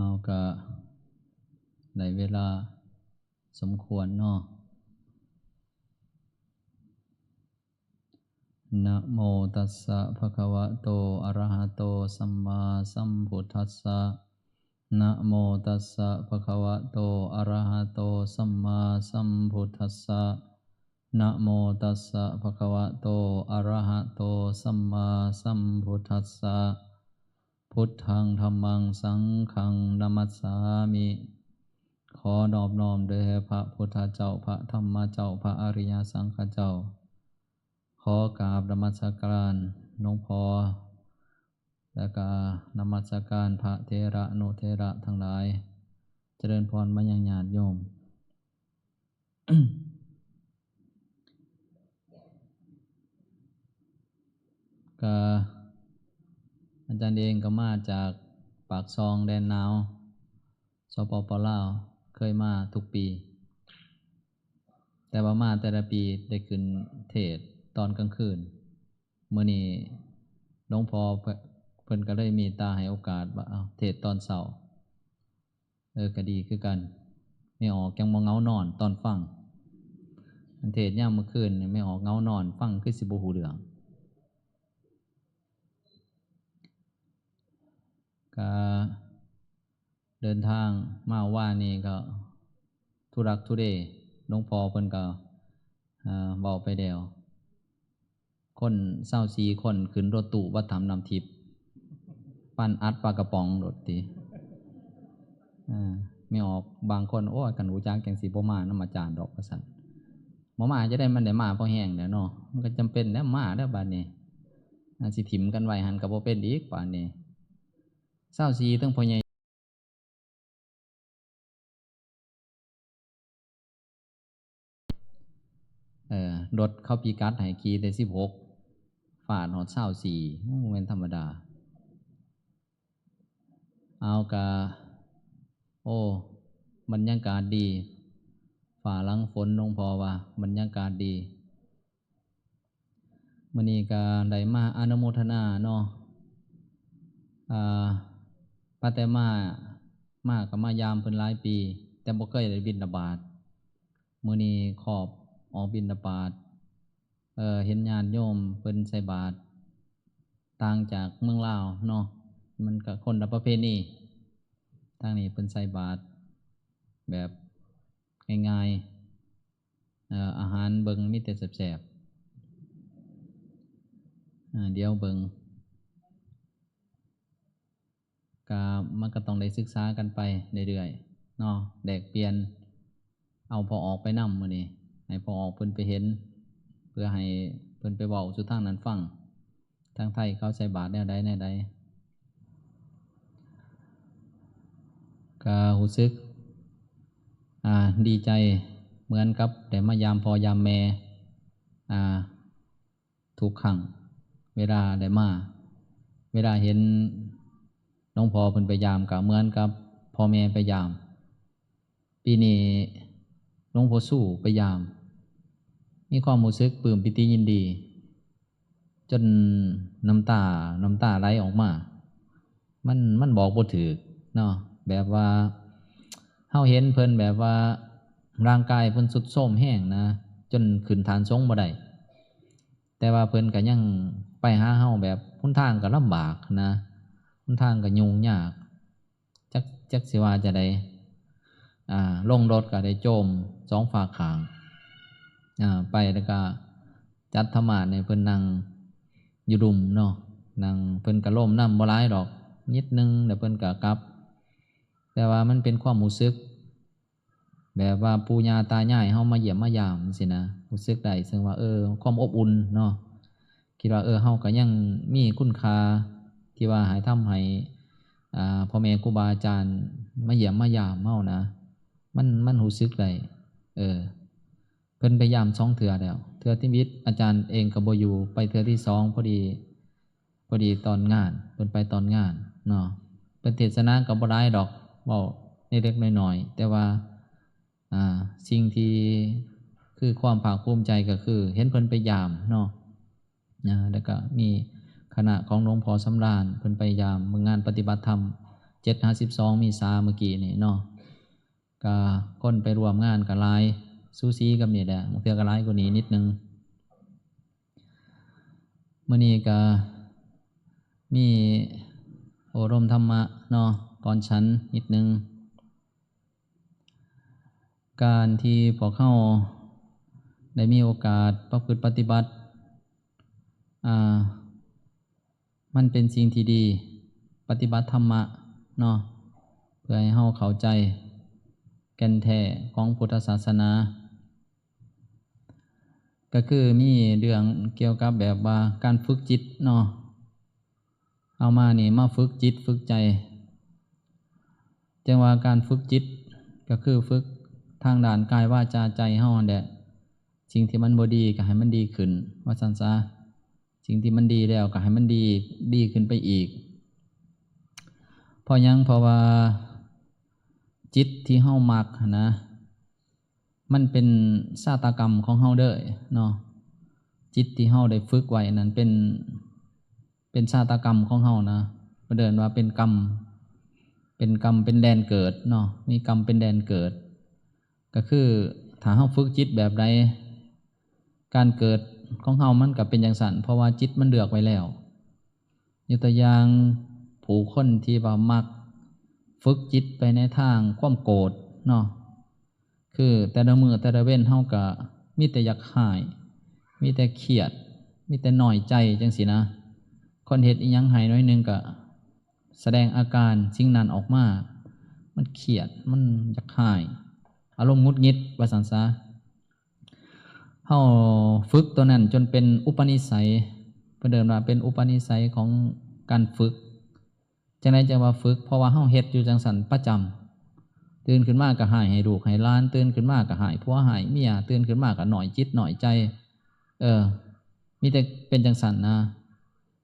ເຮົາກະໄດ້ເວລາສົມຄວນເນາະ. ນະໂມຕັດສະ ພະຄະວະໂຕ ອະລະຫະໂຕ ສຳມາສຳພຸດທັດສະ. ນະໂມຕັດສະ ພະຄະວະໂຕ ອະລະຫະໂຕ ສຳມາສຳພຸດທັດສະ. ນະໂມຕັດສະ ພະຄະວະໂຕ ອະລະຫະໂຕ ສຳມາສຳພຸດທັດສະ. ພຸດທັງ ທຳມັງ ສັງຄັງ ນະມັດສາມິ. ຂໍນອບນ້ອມແດ່ພະພຸດທະເຈົ້າ, ພະທຳມະເຈົ້າ, ພະອະລິຍະສັງຄະເຈົ້າ. ຂໍກາບນະມັດສະການຫຼວງພໍ່ ແລະກະນະມັດສະການພະເຖລະອະນຸເຖລະທັງຫຼາຍ. ຈະເລີນພອນມາຍັງຍາດໂຍມ. ກະອາຈານເອງກະມາຈາກປາກຊ່ອງແດນໜາວ ສປປ ລາວ, ເຄີຍມາທຸກປີ ແຕ່ວ່າມາແຕ່ລະປີໄດ້ຂຶ້ນເທດຕອນກາງຄືນ. ມື້ນີ້ຫຼວງພໍ່ເພິ່ນ ເພິ່ນກະເລີຍເມດຕາໃຫ້ໂອກາດວ່າ ເອົາ ເທດຕອນເຊົ້າ. ເອີ ກະດີຄືກັນ, ແມ່ອອກຈັ່ງບໍ່ເຫງົານອນຕອນຟັງ. ອັນເທດຍາມມື້ຄືນນີ້ ແມ່ອອກເຫງົານອນ ຟັງຄືຊິບໍ່ຮູ້ເລື່ອງ. ກະເດີນທາງມາວານນີ້ກະທຸລັກທຸເລ, ຫຼວງພໍ່ເພິ່ນກະ ເອີ ເວົ້າໄປແລ້ວ. ຄົນຊາວສີ່ຄົນຂຶ້ນລົດຕູ້ວັດຖ້ຳນ້ຳທິບ ປານອັດປາກະປ໋ອງໂລດຕິ. ເອີ ແມ່ອອກບາງຄົນ ໂອ້ຍ ຄັນຮູ້ຈັກຈັ່ງຊິບໍ່ມານຳອາຈານດອກ ວ່າຊັ້ນ. ບໍ່ມາຈະໄດ້ ມັນໄດ້ມາພໍແຮງແລ້ວເນາະ, ມັນກະຈຳເປັນແລ້ວ ມາແລ້ວບາດນີ້. ອາ ຊິຖິ້ມກັນໄວ້ຫັ້ນກະບໍ່ເປັນອີກບາດນີ້. ຊາວສີ່ ທັງພໍ່ໃຫຍ່ ເອີ ລົດເຂົາພິກັດໃຫ້ຂີ່ແຕ່ສິບຫົກ ຟາດຮອດຊາວສີ່ ໂອ້ ບໍ່ແມ່ນທຳມະດາ. ເອົາ ກະ ໂອ້ ບັນຍາກາດດີ ຟ້າຫຼັງຝົນ, ຫຼວງພໍ່ວ່າບັນຍາກາດດີ. ມື້ນີ້ກະໄດ້ມາອະນຸໂມທະນາເນາະ. ອາ ປາແຕ່ມາ ມາກະມາຢາມເພິ່ນຫຼາຍປີ ແຕ່ບໍ່ເຄີຍໄດ້ບິນທະບາດ. ມື້ນີ້ຄອບອອກບິນທະບາດ, ເອີ ເຫັນຍາດໂຍມເພິ່ນໃສ່ບາດ, ຕ່າງຈາກເມືອງລາວເນາະ, ມັນກະຄົນລະປະເພນີ. ທາງນີ້ເພິ່ນໃສ່ບາດແບບງ່າຍໆ. ເອີ ອາຫານເບິ່ງມີແຕ່ແຊບໆ. ອາ ດຽວເບິ່ງ ກະ ມັນກະຕ້ອງໄດ້ສຶກສາກັນໄປເລື້ອຍໆເນາະ, ແລກປ່ຽນ ເອົາພໍ່ອອກໄປນຳມື້ນີ້ ໃຫ້ພໍ່ອອກເພິ່ນໄປເຫັນ ເພື່ອໃຫ້ເພິ່ນໄປເວົ້າສູ່ທາງນັ້ນຟັງ. ທາງໄທເຂົາໃສ່ບາດແນວໃດແນວໃດ. ກະຮູ້ສຶກ ອາ ດີໃຈ ເໝືອນກັບໄດ້ມາຢາມພໍ່ຢາມແມ່ ອາ ທຸກຄັ້ງເວລາໄດ້ມາ. ເວລາເຫັນຫຼວງພໍ່ເພິ່ນໄປຢາມ ກະເໝືອນກັບພໍ່ແມ່ໄປຢາມ. ປີນີ້ຫຼວງພໍ່ຊູໄປຢາມ ມີຄວາມຮູ້ສຶກປຶ້ມປີຕິຍິນດີ ຈົນນ້ຳຕາ ນ້ຳຕາໄຫຼອອກມາ. ມັນ ມັນບອກບໍ່ຖືກເນາະ, ແບບວ່າເຮົາເຫັນເພິ່ນແບບວ່າຮ່າງກາຍເພິ່ນຊຸດໂຊມແຮງນະ ຈົນຂຶ້ນຖານສົງບໍ່ໄດ້, ແຕ່ວ່າເພິ່ນກະຍັງໄປຫາເຮົາ ແບບຫົນທາງກະລຳບາກນະ, ຫົນທາງກະຫຍຸ້ງຍາກ. ຈັກ ຈັກຊິວ່າຈັ່ງໃດ. ອາ ລົງລົດກະໄດ້ໂຈມສອງຟາກຂ້າງ. ອາ ໄປແລ້ວກະຈັດທຳມາດໃຫ້ເພິ່ນນັ່ງຢູ່ລຸ່ມເນາະ, ນັ່ງ ເພິ່ນກະລົມນຳບໍ່ຫຼາຍດອກ ນິດໜຶ່ງ ແລ້ວເພິ່ນກະກັບ. ແຕ່ວ່າມັນເປັນຄວາມຮູ້ສຶກ ແບບວ່າປູ່ຍ່າຕາຍາຍເຮົາມາຢ້ຽມມາຢາມຊີ້ນະ, ຮູ້ສຶກໄດ້ເຊິ່ງວ່າ ເອີ ຄວາມອົບອຸ່ນເນາະ. ຄິດວ່າ ເອີ ເຮົາກະຍັງມີຄຸນຄ່າທີ່ວ່າໃຫ້ທຳໃຫ້ ອາ ພໍ່ແມ່ຄູບາອາຈານມາຢ້ຽມມາຢາມເຮົານະ, ມັນ ມັນຮູ້ສຶກໄດ້. ເອີ ເພິ່ນໄປຢາມສອງເທື່ອແລ້ວ, ເທື່ອທີໜຶ່ງອາຈານເອງກະບໍ່ຢູ່, ໄປເທື່ອທີສອງ ພໍດີ ພໍດີຕອນງານ ເພິ່ນໄປຕອນງານເນາະ. ເພິ່ນເທດສະນາກະບໍ່ຫຼາຍດອກ, ເວົ້າເລັກໆນ້ອຍໆ, ແຕ່ວ່າ ອາ ສິ່ງທີ່ຄືຄວາມພາກພູມໃຈກະຄືເຫັນເພິ່ນໄປຢາມເນາະ. ອາ ແລ້ວກະມີຄະນະຂອງຫຼວງພໍ່ສຳລານ ເພິ່ນໄປຢາມເບິ່ງງານປະຕິບັດທຳ ເຈັດຫາສິບສອງເມສາມື້ກີ້ນີ້ເນາະ ກະຄົນໄປຮ່ວມງານກະຫຼາຍ ສູສີກັບນີ້ແຫຼະ ບາງເທື່ອກະຫຼາຍກວ່ານີ້ນິດໜຶ່ງ. ມື້ນີ້ກະມີໂອ້ລົມທຳມະເນາະ ກ່ອນສັນນິດໜຶ່ງ. ການທີ່ພວກເຮົາໄດ້ມີໂອກາດປະພຶດປະຕິບັດ ອາ ມັນເປັນສິ່ງທີ່ດີ ປະຕິບັດທຳມະເນາະ ເພື່ອໃຫ້ເຮົາເຂົ້າໃຈແກ່ນແທ້ຂອງພຸດທະສາສະໜາ ກໍຄືມີເລື່ອງກ່ຽວກັບແບບວ່າການຝຶກຈິດເນາະ ເອົາມານີ້ມາຝຶກຈິດຝຶກໃຈ. ຈັ່ງວ່າການຝຶກຈິດກໍຄືຝຶກທາງດ້ານກາຍ ວາຈາ ໃຈເຮົາຫັ້ນແຫຼະ. ສິ່ງທີ່ມັນບໍ່ດີກໍໃຫ້ມັນດີຂຶ້ນ ວ່າຊັ້ນຊະ. ສິ່ງທີ່ມັນດີແລ້ວກໍໃຫ້ມັນດີ ດີຂຶ້ນໄປອີກ. ເພາະຫຍັງ? ເພາະວ່າຈິດທີ່ເຮົາມັກຫັ້ນນະ ມັນເປັນຊະຕາກຳຂອງເຮົາເດີເນາະ. ຈິດທີ່ເຮົາໄດ້ຝຶກໄວ້ນັ້ນເປັນ ເປັນຊະຕາກຳຂອງເຮົານະ. ເພິ່ນເອີ້ນວ່າເປັນກຳ ເປັນກຳເປັນແດນເກີດເນາະ. ມີກຳເປັນແດນເກີດ ກໍຄືຖ້າເຮົາຝຶກຈິດແບບໃດ ການເກີດຂອງເຮົາມັນກໍເປັນຈັ່ງຊັ້ນ ເພາະວ່າຈິດມັນເລືອກໄວ້ແລ້ວ. ຍົກຕົວຢ່າງ ຜູ້ຄົນທີ່ວ່າມັກຝຶກຈິດໄປໃນທາງຄວາມໂກດເນາະ ຄືແຕ່ລະມື້ແຕ່ລະເວັນເຮົາກໍມີແຕ່ຢາກຮ້າຍ ມີແຕ່ຄຽດ ມີແຕ່ນ້ອຍໃຈຈັ່ງຊີ້ນະ. ຄົນເຮັດອີ່ຫຍັງໃຫ້ໜ້ອຍໜຶ່ງກໍສະແດງອາການສິ່ງນັ້ນອອກມາ ມັນຄຽດ ມັນຢາກຮ້າຍ ອາລົມຫງຸດຫງິດ ວ່າຊັ້ນຊະ. ເຮົາຝຶກຕົວນັ້ນຈົນເປັນອຸປະນິໄສ ເພິ່ນເອີ້ນວ່າເປັນອຸປະນິໄສຂອງການຝຶກ. ຈັ່ງໃດຈັ່ງວ່າຝຶກ? ເພາະວ່າເຮົາເຮັດຢູ່ຈັ່ງຊັ້ນປະຈຳ ຕື່ນຂຶ້ນມາກໍຮ້າຍໃຫ້ລູກໃຫ້ຫຼານ ຕື່ນຂຶ້ນມາກໍຮ້າຍຜົວຮ້າຍເມຍ ຕື່ນຂຶ້ນມາກໍນ້ອຍຈິດນ້ອຍໃຈ ເອີ ມີແຕ່ເປັນຈັ່ງຊັ້ນນະ.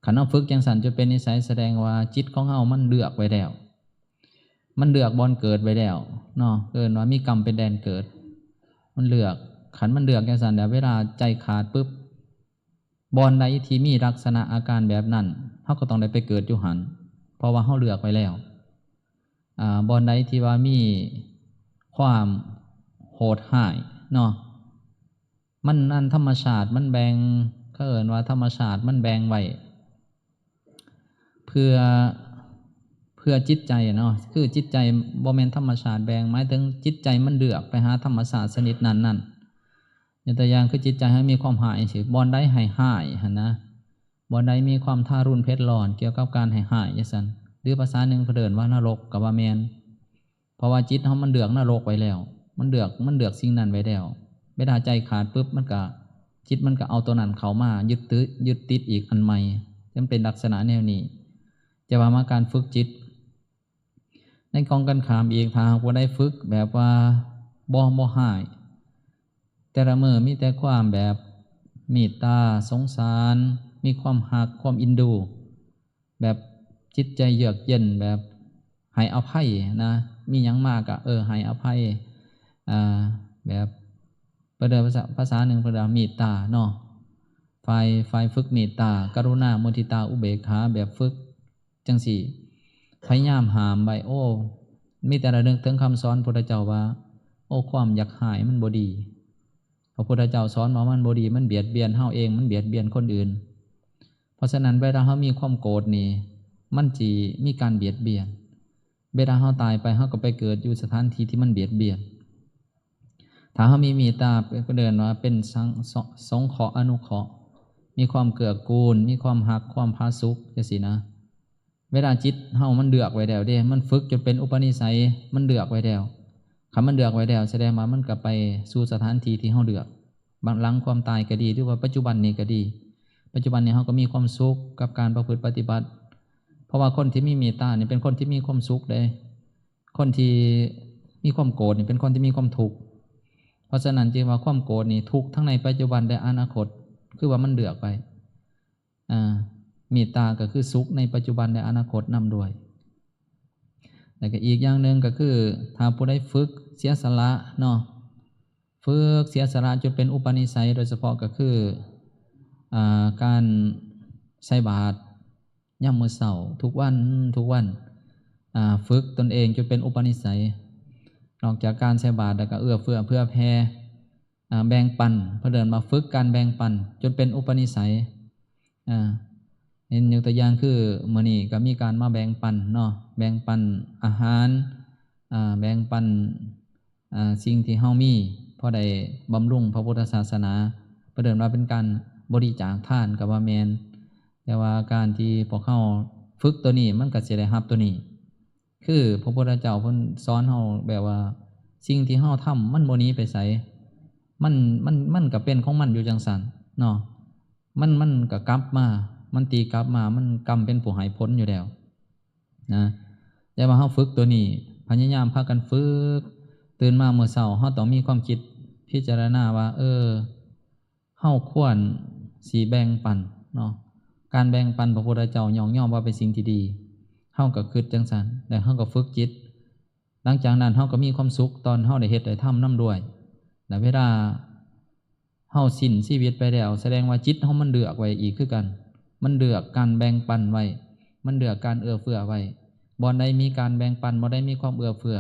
ຄັນເຮົາຝຶກຈັ່ງຊັ້ນຈົນເປັນນິໄສ ສະແດງວ່າຈິດຂອງເຮົາມັນເລືອກໄວ້ແລ້ວ ມັນເລືອກບ່ອນເກີດໄວ້ແລ້ວເນາະ ເອີ້ນວ່າມີກຳເປັນແດນເກີດ ມັນເລືອກ. ຄັນມັນເລືອກຈັ່ງຊັ້ນແລ້ວ ເວລາໃຈຂາດປຶບ ບ່ອນໃດທີ່ມີລັກສະນະອາການແບບນັ້ນ ເຮົາກໍຕ້ອງໄດ້ໄປເກີດຢູ່ຫັ້ນ ເພາະວ່າເຮົາເລືອກໄວ້ແລ້ວ. ອາ ບ່ອນໃດທີ່ວ່າມີຄວາມໂຫດຮ້າຍເນາະ ມັນ ອັນ ທຳມະຊາດມັນແບ່ງ ເຂົາເອີ້ນວ່າທຳມະຊາດມັນແບ່ງໄວ້ ເພື່ອ ເພື່ອຈິດໃຈເນາະ ຄືຈິດໃຈ ບໍ່ແມ່ນທຳມະຊາດແບ່ງ ໝາຍເຖິງຈິດໃຈມັນເລືອກໄປຫາທຳມະຊາດຊະນິດນັ້ນໆ. ຍົກຕົວຢ່າງຄືຈິດໃຈເຮົາມີຄວາມຮ້າຍຈັ່ງຊີ້ ບ່ອນໃດໃຫ້ຮ້າຍຫັ້ນນະ ບ່ອນໃດມີຄວາມທາລຸນເຜັດຮ້ອນກ່ຽວກັບການໃຫ້ຮ້າຍຈັ່ງຊັ້ນ ຫຼືພາສາໜຶ່ງເພິ່ນເອີ້ນວ່ານະລົກກໍວ່າແມ່ນ. ເພາະວ່າຈິດເຮົາມັນເລືອກນະລົກໄວ້ແລ້ວ ມັນເລືອກ ມັນເລືອກສິ່ງນັ້ນໄວ້ແລ້ວ ເວລາໃຈຂາດປຶບ ມັນກະ ຈິດມັນກະເອົາຕົວນັ້ນເຂົ້າມາຍຶດ ຍຶດຕິດອີກອັນໃໝ່ ມັນເປັນລັກສະນະແນວນີ້. ຈະວ່າມາການຝຶກຈິດໃນກອງກັນຂ້າມອີກ ຖ້າຫາກຜູ້ໃດຝຶກແບບວ່າບໍ່ ບໍ່ຮ້າຍ ແຕ່ລະມື້ມີແຕ່ຄວາມແບບເມດຕາ ສົງສານ ມີຄວາມຮັກ ຄວາມເອັນດູ ແບບຈິດໃຈເຢືອກເຢັນ ແບບໃຫ້ອະໄພນະ ມີຫຍັງມາກະ ເອີ ໃຫ້ອະໄພ ອາ ແບບ ເພິ່ນເອີ້ນພາສາ ພາສາໜຶ່ງເພິ່ນວ່າເມດຕາເນາະ ຝ່າຍ ຝ່າຍຝຶກເມດຕາ ກະລຸນາ ມຸທິຕາ ອຸເບກຂາ ແບບຝຶກຈັ່ງຊີ້ ພະຍາຍາມຫ້າມໄວ້. ໂອ້ ມີແຕ່ລະນຶກເຖິງຄຳສອນພຸດທະເຈົ້າວ່າ ໂອ້ ຄວາມຢາກຮ້າຍມັນບໍ່ດີ ພະພຸດທະເຈົ້າສອນວ່າມັນບໍ່ດີ ມັນບຽດບຽນເຮົາເອງ ມັນບຽດບຽນຄົນອື່ນ. ເພາະສະນັ້ນ ເວລາເຮົາມີຄວາມໂກດນີ້ ມັນຊິມີການບຽດບຽນ ເວລາເຮົາຕາຍໄປ ເຮົາກໍໄປເກີດຢູ່ສະຖານທີ່ທີ່ມັນບຽດບຽນ. ຖ້າເຮົາມີເມດຕາ ເພິ່ນເອີ້ນວ່າເປັນສັງ ສົງເຄາະອະນຸເຄາະ ມີຄວາມເກື້ອກູນ ມີຄວາມຮັກ ຄວາມຜາສຸກ ຈັ່ງຊີ້ນະ. ເວລາຈິດເຮົາມັນເລືອກໄວ້ແລ້ວເດ້ ມັນຝຶກຈົນເປັນອຸປະນິໄສ ມັນເລືອກໄວ້ແລ້ວ ຄັນມັນເລືອກໄວ້ແລ້ວ ສະແດງວ່າມັນກໍໄປສູ່ສະຖານທີ່ທີ່ເຮົາເລືອກ ບັດຫຼັງຄວາມຕາຍກໍດີ ຫຼືວ່າປັດຈຸບັນນີ້ກໍດີ. ປັດຈຸບັນນີ້ເຮົາກໍມີຄວາມສຸກກັບການປະພຶດປະຕິບັດ ເພາະວ່າຄົນທີ່ມີເມດຕານີ້ເປັນຄົນທີ່ມີຄວາມສຸກເດ້ ຄົນທີ່ມີຄວາມໂກດນີ້ເປັນຄົນທີ່ມີຄວາມທຸກ. ເພາະສະນັ້ນຈຶ່ງວ່າຄວາມໂກດນີ້ທຸກທັງໃນປັດຈຸບັນ ແລະ ອະນາຄົດ ຄືວ່າມັນເລືອກໄວ້. ອາ ເມດຕາກໍຄືສຸກໃນປັດຈຸບັນ ແລະ ອະນາຄົດນຳດ້ວຍ. ແລ້ວກໍອີກຢ່າງໜຶ່ງກໍຄື ຖ້າຜູ້ໃດຝຶກເສຍສະຫຼະເນາະ ຝຶກເສຍສະຫຼະຈົນເປັນອຸປະນິໄສ ໂດຍສະເພາະກໍຄື ອາ ການໃສ່ບາດຍາມມື້ເຊົ້າທຸກວັນ ທຸກວັນ. ອ່າ ຝຶກຕົນເອງຈົນເປັນອຸປະນິໄສ. ນອກຈາກການໃສ່ບາດແລ້ວກໍເອື້ອເຟື້ອເຜື່ອແຜ່ ອ່າ ແບ່ງປັນ, ເພິ່ນເອີ້ນວ່າຝຶກການແບ່ງປັນຈົນເປັນອຸປະນິໄສ. ອ່າ ເຫັນຍົກຕົວຢ່າງຄືມື້ນີ້ກໍມີການມາແບ່ງປັນເນາະ, ແບ່ງປັນອາຫານ, ອ່າ ແບ່ງປັນ ອ່າ ສິ່ງທີ່ເຮົາມີພໍໄດ້ບຳລຸງພະພຸດທະສາສະໜາ, ເພິ່ນເອີ້ນວ່າເປັນການບໍລິຈາກທານກໍວ່າແມ່ນ. ແຕ່ວ່າການທີ່ພວກເຮົາຝຶກຕົວນີ້ ມັນກໍຊິໄດ້ຮັບຕົວນີ້. ຄືພະພຸດທະເຈົ້າເພິ່ນສອນເຮົາແບບວ່າ ສິ່ງທີ່ເຮົາທຳມັນບໍ່ໜີໄປໃສ, ມັນ ມັນ ມັນກໍເປັນຂອງມັນຢູ່ຈັ່ງຊັ້ນເນາະ, ມັນ ມັນກໍກັບມາ, ມັນຕີກັບມາ, ມັນກຳເປັນຜູ້ໃຫ້ຜົນຢູ່ແລ້ວນະ. ແຕ່ວ່າເຮົາຝຶກຕົວນີ້, ພະຍາຍາມພາກັນຝຶກ, ຕື່ນມາມື້ເຊົ້າ ເຮົາຕ້ອງມີຄວາມຄິດພິຈາລະນາວ່າ ເອີ ເຮົາຄວນຊິແບ່ງປັນເນາະ, ການແບ່ງປັນພະພຸດທະເຈົ້າຍ້ອງຍອມວ່າເປັນສິ່ງທີ່ດີ, ເຮົາກໍຄິດຈັ່ງຊັ້ນ ແລະ ເຮົາກໍຝຶກຈິດ. ຫຼັງຈາກນັ້ນເຮົາກໍມີຄວາມສຸກຕອນເຮົາໄດ້ເຮັດໄດ້ທຳນຳດ້ວຍ. ແລະ ເວລາເຮົາສິ້ນຊີວິດໄປແລ້ວ ສະແດງວ່າຈິດເຮົາມັນເລືອກໄວ້ອີກຄືກັນ, ມັນເລືອກການແບ່ງປັນໄວ້, ມັນເລືອກການເອື້ອເຟື້ອໄວ້. ບ່ອນໃດມີການແບ່ງປັນ, ບ່ອນໃດມີຄວາມເອື້ອເຟື້ອ,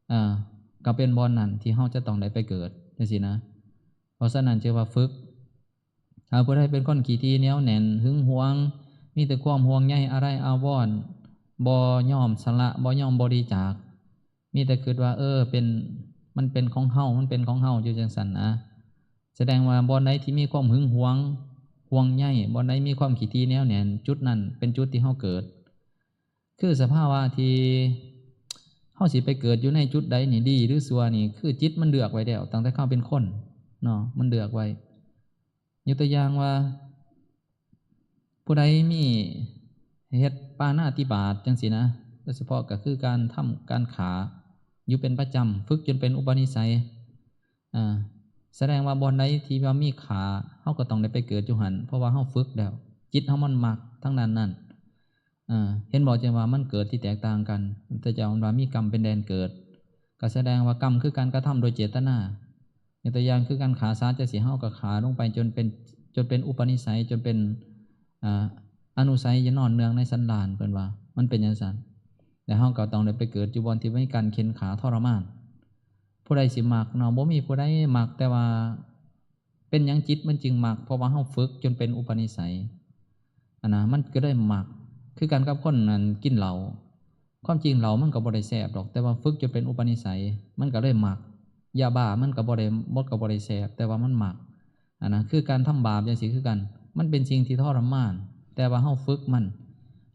ເອີ ກໍເປັນບ່ອນນັ້ນທີ່ເຮົາຈະຕ້ອງໄດ້ໄປເກີດ ຈັ່ງຊີ້ນະ. ເພາະສະນັ້ນຈຶ່ງວ່າຝຶກ. ຖ້າຜູ້ໃດເປັນຄົນຂີ້ຖີ່ໜຽວແໜ້ນ, ຫຶງຫວງ, ມີແຕ່ຄວາມຫ່ວງໃຍອາໄລອາວອນ, ບໍ່ຍອມສະຫຼະ, ບໍ່ຍອມບໍລິຈາກ, ມີແຕ່ຄິດວ່າ ເອີ ເປັນ ມັນເປັນຂອງເຮົາ, ມັນເປັນຂອງເຮົາຢູ່ຈັ່ງຊັ້ນນະ, ສະແດງວ່າບ່ອນໃດທີ່ມີຄວາມຫຶງຫວງ, ຫ່ວງໃຍ, ບ່ອນໃດມີຄວາມຂີ້ຖີ່ໜຽວແໜ້ນ, ຈຸດນັ້ນເປັນຈຸດທີ່ເຮົາເກີດ. ຄືສະພາວະທີ່ເຮົາຊິໄປເກີດຢູ່ໃນຈຸດໃດນີ້ ດີຫຼືຊົ່ວນີ້ ຄືຈິດມັນເລືອກໄວ້ແລ້ວ ຕັ້ງແຕ່ເຮົາເປັນຄົນເນາະ, ມັນເລືອກໄວ້. ຍົກຕົວຢ່າງວ່າ ຜູ້ໃດມີເຮັດປານາຕິບາດຈັ່ງຊີ້ນະ, ໂດຍສະເພາະກໍຄືການທຳການຂ້າຢູ່ເປັນປະຈຳ, ຝຶກຈົນເປັນອຸປະນິໄສ. ອ່າ ສະແດງວ່າບ່ອນໃດທີ່ວ່າມີຂ້າ ເຮົາກໍຕ້ອງໄດ້ໄປເກີດຢູ່ຫັ້ນ, ເພາະວ່າເຮົາຝຶກແລ້ວ, ຈິດເຮົາມັນມັກທາງດ້ານນັ້ນ. ອ່າ ເຫັນບໍ່ ຈັ່ງວ່າມັນເກີດທີ່ແຕກຕ່າງກັນ. ພະພຸດທະເຈົ້າເພິ່ນວ່າມີກຳເປັນແດນເກີດ, ກໍສະແດງວ່າກຳຄືການກະທຳໂດຍເຈດຕະນາ. ຍົກຕົວຢ່າງຄືການຂ້າສັດຈັ່ງຊີ້, ເຮົາກໍຂ້າລົງໄປຈົນເປັນ ຈົນເປັນອຸປະນິໄສ, ຈົນເປັນ ອ່າ ອະນຸໄສຍະນອນເນື່ອງໃນສັນດານ, ເພິ່ນວ່າມັນເປັນຈັ່ງຊັ້ນ. ແລະ ເຮົາກໍຕ້ອງໄດ້ໄປເກີດຢູ່ບ່ອນທີ່ມີການເຂັນຂ້າທໍລະມານ. ຜູ້ໃດຊິມັກເນາະ, ບໍ່ມີຜູ້ໃດມັກ, ແຕ່ວ່າເປັນຫຍັງຈິດມັນຈຶ່ງມັກ? ເພາະວ່າເຮົາຝຶກຈົນເປັນອຸປະນິໄສຫັ້ນນະ, ມັນກໍເລີຍມັກ. ຄືກັນກັບຄົນນັ້ນກິນເຫຼົ້າ, ຄວາມຈິງເຫຼົ້າມັນກໍບໍ່ໄດ້ແຊບດອກ, ແຕ່ວ່າຝຶກຈົນເປັນອຸປະນິໄສ ມັນກໍເລີຍມັກ. ຢາບ້າມັນກໍບໍ່ໄດ້ ມັນກໍບໍ່ໄດ້ແຊບ, ແຕ່ວ່າມັນມັກ. ອັນນັ້ນຄືການທຳບາບຈັ່ງຊີ້ຄືກັນ, ມັນເປັນສິ່ງທີ່ທໍລະມານ, ແຕ່ວ່າເຮົາຝຶກມັນ,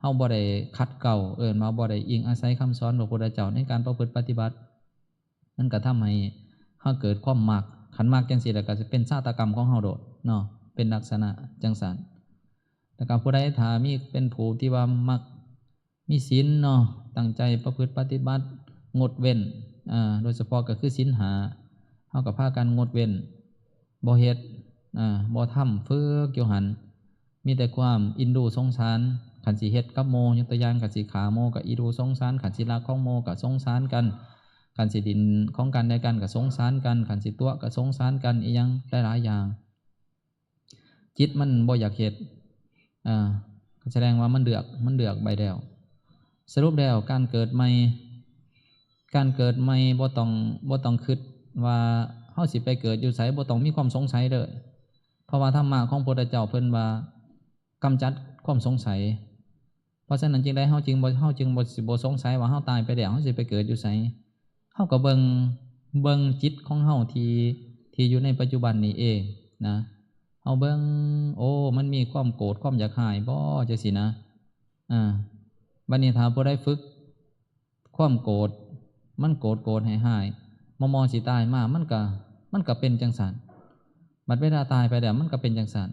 ເຮົາບໍ່ໄດ້ຂັດເກົາ, ເອີ້ນວ່າບໍ່ໄດ້ອີງອາໄສຄຳສອນພະພຸດທະເຈົ້າໃນການປະພຶດປະຕິບັດ, ມັນກໍທຳໃຫ້ເຮົາເກີດຄວາມມັກ. ຄັນມັກຈັ່ງຊີ້ແລ້ວ ກໍຈະເປັນຊະຕາກຳຂອງເຮົາໂດດເນາະ, ເປັນລັກສະນະຈັ່ງຊັ້ນ. ແລ້ວກໍຜູ້ໃດຖ້າມີ ເປັນຜູ້ທີ່ວ່າມັກ ມີສິນເນາະ, ຕັ້ງໃຈປະພຶດປະຕິບັດ, ງົດເວັ້ນ, ອາ ໂດຍສະເພາະກໍຄືສິນຫ້າ, ເຮົາກໍພາກັນງົດເວັ້ນ, ບໍ່ເຮັດ, ອາ ບໍ່ທຳ, ຝຶກຢູ່ຫັ້ນ, ມີແຕ່ຄວາມອິນດູສົງສານ. ຄັນຊິເຮັດກັບໝູ່, ຍົກຕົວຢ່າງ, ຄັນຊິຂ້າໝູ່ກໍອິນດູສົງສານ, ຄັນຊິລັກຂອງໝູ່ກໍສົງສານກັນ, ຄັນຊິຫຼິ້ນຂອງກັນແລະກັນກໍສົງສານກັນ, ຄັນຊິຕົວະກໍສົງສານກັນ, ອີ່ຫຍັງຫຼາຍໆຢ່າງ. ຈິດມັນບໍ່ຢາກເຮັດ, ອາ ກໍສະແດງວ່າມັນເລືອກ, ມັນເລືອກໄປແລ້ວ. ສະຫຼຸບແລ້ວ ການເກີດໃໝ່, ການເກີດໃໝ່ບໍ່ຕ້ອງ, ບໍ່ຕ້ອງຄິດວ່າເຮົາຊິໄປເກີດຢູ່ໃສ, ບໍ່ຕ້ອງມີຄວາມສົງໄສເດີ້. ເພາະວ່າທຳມະຂອງພຸດທະເຈົ້າເພິ່ນວ່າກຳຈັດຄວາມສົງໄສ. ເພາະສະນັ້ນຈຶ່ງໃດ ເຮົາຈຶ່ງບໍ່, ເຮົາຈຶ່ງບໍ່, ຊິບໍ່ສົງໄສວ່າເຮົາຕາຍໄປແລ້ວ ເຮົາຊິໄປເກີດຢູ່ໃສ. ເຮົາກໍເບິ່ງ, ເບິ່ງຈິດຂອງເຮົາທີ່, ທີ່ຢູ່ໃນປັດຈຸບັນນີ້ເອງນະ. ເຮົາເບິ່ງ, ໂອ້ ມັນມີຄວາມໂກດ, ຄວາມຢາກຮ້າຍບໍ ຈັ່ງຊີ້ນະ. ອາ ບັດນີ້ຖ້າຜູ້ໃດຝຶກຄວາມໂກດ, ມັນໂກດໆ ຮ້າຍໆ, ມໍ່ໆ ຊິຕາຍມາ ມັນກໍ, ມັນກໍເປັນຈັ່ງຊັ້ນ. ບັດເວລາຕາຍໄປແລ້ວ ມັນກໍເປັນຈັ່ງຊັ້ນ.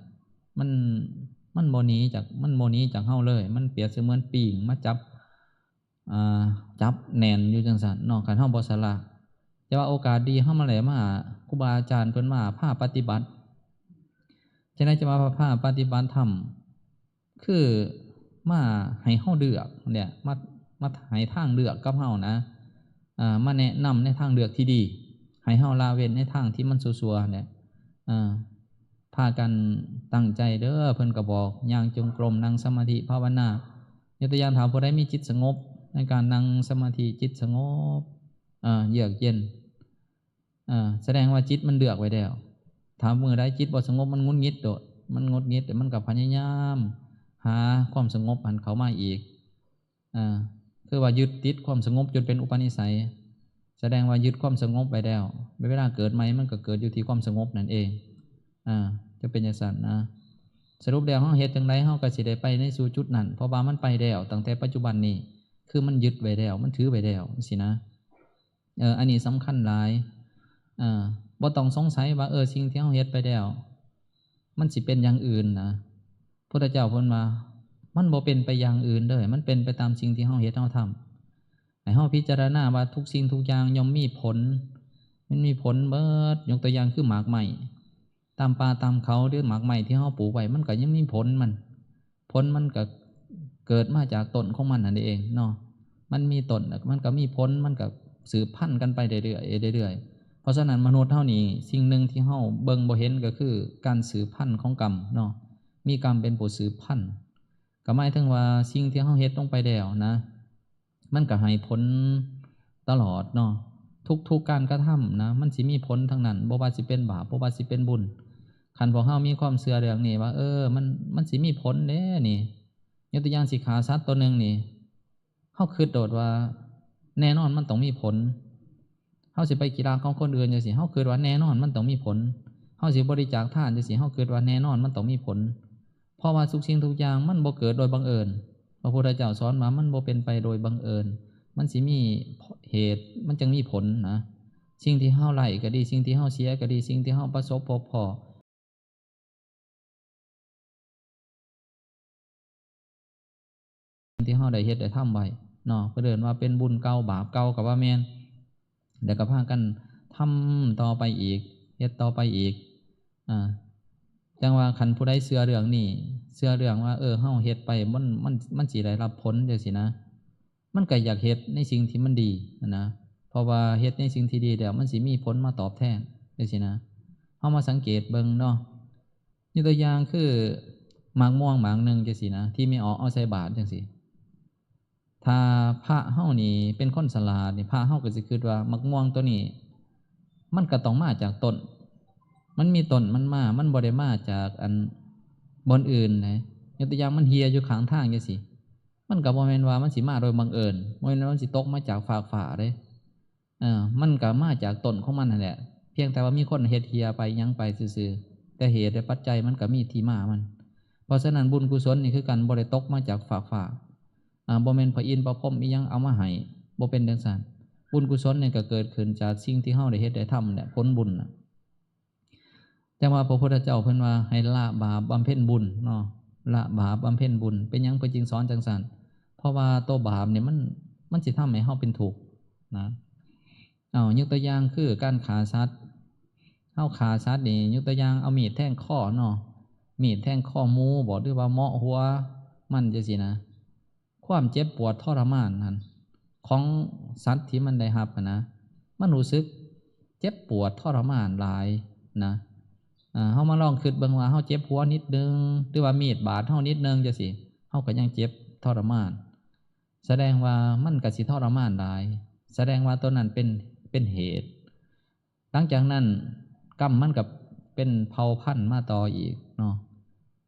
ມັນ, ມັນບໍ່ໜີຈາກ, ມັນບໍ່ໜີຈາກເຮົາເລີຍ. ມັນປຽບສະເໝືອນປີ້ງມາຈັບ, ອ່າ, ຈັບແໜ້ນຢູ່ຈັ່ງຊັ້ນເນາະ, ຄັນເຮົາບໍ່ສະຫຼະ. ແຕ່ວ່າໂອກາດດີ ເຮົາມາໄດ້ມາ, ຄູບາອາຈານເພິ່ນມາພາປະຕິບັດ. ຈັ່ງໃດຈະມາພາປະຕິບັດທຳ? ຄືມາໃຫ້ເຮົາເລືອກແຫຼະ, ມາ, ມາໃຫ້ທາງເລືອກກັບເຮົານະ, ອ່າ, ມາແນະນຳໃນທາງເລືອກທີ່ດີ, ໃຫ້ເຮົາລະເວັ້ນໃນທາງທີ່ມັນຊົ່ວໆແຫຼະ. ອ່າ, ພາກັນຕັ້ງໃຈເດີ້, ເພິ່ນກໍບອກ, ຍ່າງຈົງກົມ, ນັ່ງສະມາທິ, ພາວະນາ. ຍົກຕົວຢ່າງ, ຖ້າຜູ້ໃດມີຈິດສະຫງົບ, ໃນການນັ່ງສະມາທິ ຈິດສະຫງົບ ເອີ ເຍືອກເຢັນ ເອີ ສະແດງວ່າຈິດມັນເລືອກໄວ້ແລ້ວ. ຖ້າມື້ໃດຈິດບໍ່ສະຫງົບ ມັນຫງຸດຫງິດໂດດ, ມັນຫງຸດຫງິດ ມັນກໍພະຍາຍາມຫາຄວາມສະຫງົບຫັ້ນເຂົ້າມາອີກ. ເອີ ຄືວ່າຍຶດຕິດຄວາມສະຫງົບຈົນເປັນອຸປະນິໄສ, ສະແດງວ່າຍຶດຄວາມສະຫງົບໄວ້ແລ້ວ. ເວລາເກີດໃໝ່ ມັນກໍເກີດຢູ່ທີ່ຄວາມສະຫງົບນັ້ນເອງ. ເອີ ຈະເປັນຈັ່ງຊັ້ນນະ. ສະຫຼຸບແລ້ວ ເຮົາເຮັດຈັ່ງໃດ ເຮົາກໍຊິໄດ້ໄປໃນສູ່ຈຸດນັ້ນ, ເພາະວ່າມັນໄປແລ້ວ. ຕັ້ງແຕ່ປັດຈຸບັນນີ້ ຄືມັນຍຶດໄວ້ແລ້ວ, ມັນຖືໄວ້ແລ້ວ ຈັ່ງຊີ້ນະ. ເອີ ອັນນີ້ສຳຄັນຫຼາຍ. ເອີ ບໍ່ຕ້ອງສົງໄສວ່າ ເອີ ສິ່ງທີ່ເຮົາເຮັດໄປແລ້ວ ມັນຊິເປັນຢ່າງອື່ນນະ. ພຸດທະເຈົ້າເພິ່ນວ່າ ມັນບໍ່ເປັນໄປຢ່າງອື່ນເດີ, ມັນເປັນໄປຕາມສິ່ງທີ່ເຮົາເຮັດເຮົາທຳ. ໃຫ້ເຮົາພິຈາລະນາວ່າທຸກສິ່ງທຸກຢ່າງຍ່ອມມີຜົນ, ມັນມີຜົນເບິດ. ຍົກຕົວຢ່າງຄືໝາກໄມ້ ຕາມປ່າຕາມເຂົາ ຫຼື ໝາກໄມ້ທີ່ເຮົາປູກໄວ້ ມັນກໍຍັງມີຜົນມັນ. ຜົນມັນກໍເກີດມາຈາກຕົ້ນຂອງມັນຫັ້ນເອງເນາະ. ມັນມີຕົ້ນ ແລ້ວມັນກໍມີຜົນ, ມັນກໍສືບພັນກັນໄປເລື້ອຍໆ ເລື້ອຍໆ. ເພາະສະນັ້ນ ມະນຸດເຮົານີ້ ສິ່ງໜຶ່ງທີ່ເຮົາເບິ່ງບໍ່ເຫັນກໍຄືການສືບພັນຂອງກຳເນາະ, ມີກຳເປັນຜູ້ສືບພັນ. ກໍໝາຍເຖິງວ່າສິ່ງທີ່ເຮົາເຮັດລົງໄປແລ້ວນະ ມັນກໍໃຫ້ຜົນຕະຫຼອດເນາະ. ທຸກໆການກະທຳນະ ມັນຊິມີຜົນທັງນັ້ນ, ບໍ່ວ່າຊິເປັນບາບ ບໍ່ວ່າຊິເປັນບຸນ. ຄັນພວກເຮົາມີຄວາມເຊື່ອເລື່ອງນີ້ວ່າ ເອີ ມັນ ມັນຊິມີຜົນເດ້ນີ້, ຍົກຕົວຢ່າງ ຊິຂ້າສັດຕົວໜຶ່ງນີ້ ເຮົາຄິດໂລດວ່າແນ່ນອນມັນຕ້ອງມີຜົນ. ເຮົາຊິໄປກິນລັກຂອງຄົນອື່ນຈັ່ງຊີ້ ເຮົາຄິດວ່າແນ່ນອນມັນຕ້ອງມີຜົນ. ເຮົາຊິບໍລິຈາກທານຈັ່ງຊີ້ ເຮົາຄິດວ່າແນ່ນອນມັນຕ້ອງມີຜົນ. ເພາະວ່າທຸກສິ່ງທຸກຢ່າງມັນບໍ່ເກີດໂດຍບັງເອີນ. ພະພຸດທະເຈົ້າສອນວ່າມັນບໍ່ເປັນໄປໂດຍບັງເອີນ, ມັນຊິມີເຫດ ມັນຈຶ່ງມີຜົນນະ. ສິ່ງທີ່ເຮົາໄດ້ກໍດີ, ສິ່ງທີ່ເຮົາເສຍກໍດີ, ສິ່ງທີ່ເຮົາປະສົບພົບພໍ້ ທີ່ເຮົາໄດ້ເຮັດໄດ້ທຳໄວ້ເນາະ, ເພິ່ນເອີ້ນວ່າເປັນບຸນເກົ່າບາບເກົ່າກໍວ່າແມ່ນ, ແລ້ວກໍພາກັນທຳຕໍ່ໄປອີກ ເຮັດຕໍ່ໄປອີກ. ອາ ຈັ່ງວ່າຄັນຜູ້ໃດເຊື່ອເລື່ອງນີ້ ເຊື່ອເລື່ອງວ່າ ເອີ ເຮົາເຮັດໄປ ມັນ ມັນ ມັນຊິໄດ້ຮັບຜົນຈັ່ງຊີ້ນະ, ມັນກໍຢາກເຮັດໃນສິ່ງທີ່ມັນດີຫັ້ນນະ, ເພາະວ່າເຮັດໃນສິ່ງທີ່ດີແລ້ວ ມັນຊິມີຜົນມາຕອບແທນຈັ່ງຊີ້ນະ. ເຮົາມາສັງເກດເບິ່ງເນາະ, ຍົກຕົວຢ່າງຄືໝາກມ່ວງໝາກໜຶ່ງຈັ່ງຊີ້ນະ ທີ່ແມ່ອອກເອົາໃສ່ບາດຈັ່ງຊີ້. ຖ້າພະເຮົານີ້ເປັນຄົນສະຫຼາດນີ້ ພະເຮົາກໍຊິຄິດວ່າໝາກມ່ວງໂຕນີ້ ມັນກໍຕ້ອງມາຈາກຕົ້ນ, ມັນມີຕົ້ນມັນມາ, ມັນບໍ່ໄດ້ມາຈາກອັນບ່ອນອື່ນນະ. ຍົກຕົວຢ່າງ ມັນເຫ່ຍຢູ່ຂ້າງທາງຈັ່ງຊີ້, ມັນກໍບໍ່ແມ່ນວ່າມັນຊິມາໂດຍບັງເອີນ, ບໍ່ແມ່ນວ່າມັນຊິຕົກມາຈາກຟາກຟ້າເດ້. ເອີ ມັນກໍມາຈາກຕົ້ນຂອງມັນຫັ້ນແຫຼະ, ພຽງແຕ່ວ່າມີຄົນເຮັດເຫ່ຍໄປຫຍັງໄປຊື່ໆ, ແຕ່ເຫດແລະປັດໄຈມັນກໍມີທີ່ມາມັນ. ເພາະສະນັ້ນ ບຸນກຸສົນນີ້ຄືກັນ, ບໍ່ໄດ້ຕົກມາຈາກຟາກຟ້າ. ອາ ບໍ່ແມ່ນພະອິນພະພົມອີ່ຫຍັງເອົາມາໃຫ້, ບໍ່ເປັນຈັ່ງຊັ້ນ. ບຸນກຸສົນນີ້ກໍເກີດຂຶ້ນຈາກສິ່ງທີ່ເຮົາໄດ້ເຮັດໄດ້ທຳແຫຼະ, ຜົນບຸນນະ. ຈັ່ງວ່າພະພຸດທະເຈົ້າເພິ່ນວ່າໃຫ້ລະບາບບຳເພັນບຸນເນາະ, ລະບາບບຳເພັນບຸນ. ເປັນຫຍັງເພິ່ນຈຶ່ງສອນຈັ່ງຊັ້ນ? ເພາະວ່າໂຕບາບນີ້ມັນ ມັນຊິທຳໃຫ້ເຮົາເປັນທຸກນະ. ເອົາ ຍົກຕົວຢ່າງຄືການຂ້າສັດ, ເຮົາຂ້າສັດນີ້ ຍົກຕົວຢ່າງເອົາມີດແທງຄໍເນາະ, ມີດແທງຄໍໝູບໍ ຫຼືວ່າເມາະຫົວມັນຈັ່ງຊີ້ນະ. ຄວາມເຈັບປວດທໍລະມານຫັ້ນ ຂອງສັດທີ່ມັນໄດ້ຮັບຫັ້ນນະ, ມັນຮູ້ສຶກເຈັບປວດທໍລະມານຫຼາຍນະ. ອາ ເຮົາມາລອງຄິດເບິ່ງວ່າ ເຮົາເຈັບຫົວນິດໜຶ່ງ ຫຼືວ່າມີດບາດເຮົານິດໜຶ່ງຈັ່ງຊີ້, ເຮົາກໍຍັງເຈັບທໍລະມານ, ສະແດງວ່າມັນກໍຊິທໍລະມານຫຼາຍ, ສະແດງວ່າຕົວນັ້ນເປັນ ເປັນເຫດ. ຫຼັງຈາກນັ້ນ ກຳມັນກໍເປັນເຜົ່າພັນມາຕໍ່ອີກເນາະ.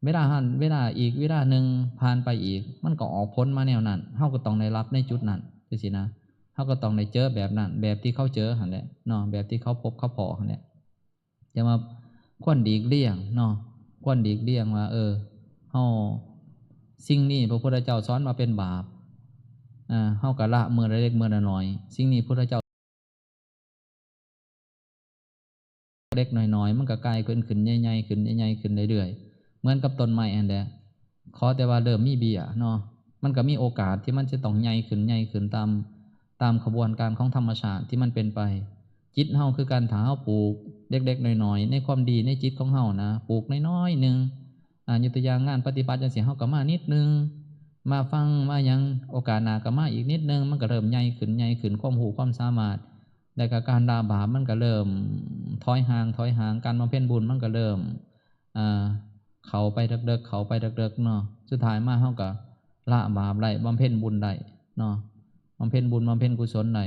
ເວລາຫັ້ນ ເວລາອີກເວລາໜຶ່ງຜ່ານໄປອີກ ມັນກໍອອກຜົນມາແນວນັ້ນ, ເຮົາກໍຕ້ອງໄດ້ຮັບໃນຈຸດນັ້ນຈັ່ງຊີ້ນະ, ເຮົາກໍຕ້ອງໄດ້ເຈີແບບນັ້ນ ແບບທີ່ເຂົາເຈີຫັ້ນແຫຼະເນາະ, ແບບທີ່ເຂົາພົບເຂົາພໍ້ຫັ້ນແຫຼະ. ຈັ່ງວ່າຄວນຫຼີກລ່ຽງເນາະ, ຄວນຫຼີກລ່ຽງວ່າ ເອີ ເຮົາ ສິ່ງນີ້ພະພຸດທະເຈົ້າສອນວ່າເປັນບາບ, ເຮົາກໍລະມື້ລະເລັກມື້ລະໜ້ອຍ, ສິ່ງນີ້ພຸດທະເຈົ້າ ເລັກໆນ້ອຍໆ ມັນກໍກາຍເປັນຂຶ້ນໃຫຍ່ໆຂຶ້ນ ໃຫຍ່ໆຂຶ້ນເລື້ອຍໆ ເໝືອນກັບຕົ້ນໄມ້ຫັ້ນແຫຼະ. ຂໍແຕ່ວ່າເລີ່ມມີເບ້ຍເນາະ, ມັນກໍມີໂອກາດທີ່ມັນຈະຕ້ອງໃຫຍ່ຂຶ້ນ ໃຫຍ່ຂຶ້ນຕາມ ຕາມຂະບວນການຂອງທຳມະຊາດທີ່ມັນເປັນໄປ. ຈິດເຮົາຄືກັນ, ຖ້າເຮົາປູກເລັກໆນ້ອຍໆ ໃນຄວາມດີໃນຈິດຂອງເຮົານະ, ປູກນ້ອຍໆໜຶ່ງ, ອາ ຍົກຕົວຢ່າງງານປະຕິບັດຈັ່ງຊີ້ ເຮົາກໍມານິດໜຶ່ງ, ມາຟັງ ມາຫຍັງ, ໂອກາດໜ້າກໍມາອີກນິດໜຶ່ງ, ມັນກໍເລີ່ມໃຫຍ່ຂຶ້ນ ໃຫຍ່ຂຶ້ນ, ຄວາມຮູ້ຄວາມສາມາດ ແລ້ວກໍການລະບາບມັນກໍເລີ່ມຖອຍຫ່າງ ຖອຍຫ່າງ, ການບຳເພັນບຸນມັນກໍເລີ່ມ ອ່າ ເຂົ້າໄປເລິກໆ ເຂົ້າໄປເລິກໆເນາະ. ສຸດທ້າຍມາເຮົາກໍລະບາບໄດ້ ບຳເພັນບຸນໄດ້ເນາະ. ຳເພັນບຸນ ບຳເພັນກຸສົນໄດ້.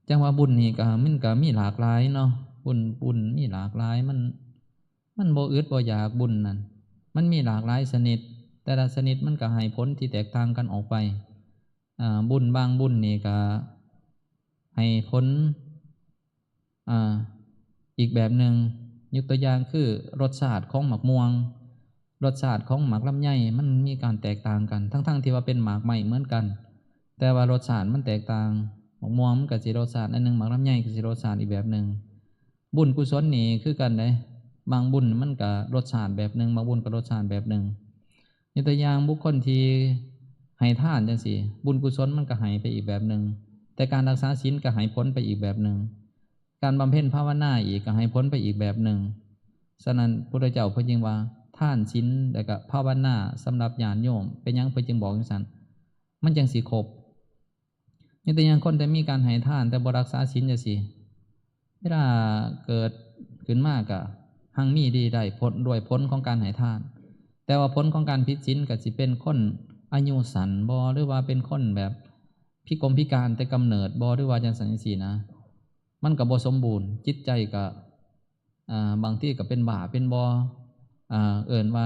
ຈັ່ງວ່າບຸນນີ້ກໍ ມັນກໍມີຫຼາກຫຼາຍເນາະ, ບຸນ ບຸນມີຫຼາກຫຼາຍ, ມັນ ມັນບໍ່ອຶດບໍ່ຢາກບຸນນັ້ນ, ມັນມີຫຼາກຫຼາຍຊະນິດ, ແຕ່ລະຊະນິດມັນກໍໃຫ້ຜົນທີ່ແຕກຕ່າງກັນອອກໄປ. ອາ ບຸນບາງບຸນນີ້ກໍໃຫ້ຜົນ ອາ ອີກແບບໜຶ່ງ. ຍົກຕົວຢ່າງຄື ລົດຊາດຂອງໝາກມ່ວງ, ລົດຊາດຂອງໝາກລຳໄຍ ມັນມີການແຕກຕ່າງກັນ, ທັງໆທີ່ວ່າເປັນໝາກໄມ້ເໝືອນກັນ, ແຕ່ວ່າລົດຊາດມັນແຕກຕ່າງ. ໝາກມ່ວງມັນກໍຊິລົດຊາດອັນໜຶ່ງ, ໝາກລຳໄຍກໍຊິລົດຊາດອີກແບບໜຶ່ງ. ບຸນກຸສົນນີ້ຄືກັນເດ້, ບາງບຸນມັນກໍລົດຊາດແບບໜຶ່ງ, ບາງບຸນກໍລົດຊາດແບບໜຶ່ງ. ຍົກຕົວຢ່າງ ບຸກຄົນທີ່ໃຫ້ທານຈັ່ງຊີ້, ບຸນກຸສົນມັນກໍໃຫ້ໄປອີກແບບໜຶ່ງ, ແຕ່ການຮັກສາສິນກໍໃຫ້ຜົນໄປອີກແບບໜຶ່ງ, ການບຳເພັນພາວະນາອີກກໍໃຫ້ຜົນໄປອີກແບບໜຶ່ງ. ສະນັ້ນ ພຸດທະເຈົ້າເພິ່ນຈຶ່ງວ່າ ທານ ສິນ ແລະກະພາວະນາສຳລັບຍາດໂຍມ. ເປັນຫຍັງເພິ່ນຈຶ່ງບອກຈັ່ງຊັ້ນ? ມັນຈັ່ງຊິຄົບ. ຍົກຕົວຢ່າງ ຄົນທີ່ມີການໃຫ້ທານແຕ່ບໍ່ຮັກສາສິນຈັ່ງຊີ້, ເວລາເກີດຂຶ້ນມາກະຮັ່ງມີດີໄດ້ຜົນ ດ້ວຍຜົນຂອງການໃຫ້ທານ, ແຕ່ວ່າຜົນຂອງການຜິດສິນກໍຊິເປັນຄົນອາຍຸສັ້ນບໍ ຫຼືວ່າເປັນຄົນແບບພິກົມພິການແຕ່ກຳເນີດບໍ ຫຼືວ່າຈັ່ງຊັ້ນຈັ່ງຊີ້ນະ, ມັນກໍບໍ່ສົມບູນ, ຈິດໃຈກໍ ອ່າ ບາງທີກໍເປັນບ້າເປັນບໍ່ ອ່າ ເອີ້ນວ່າ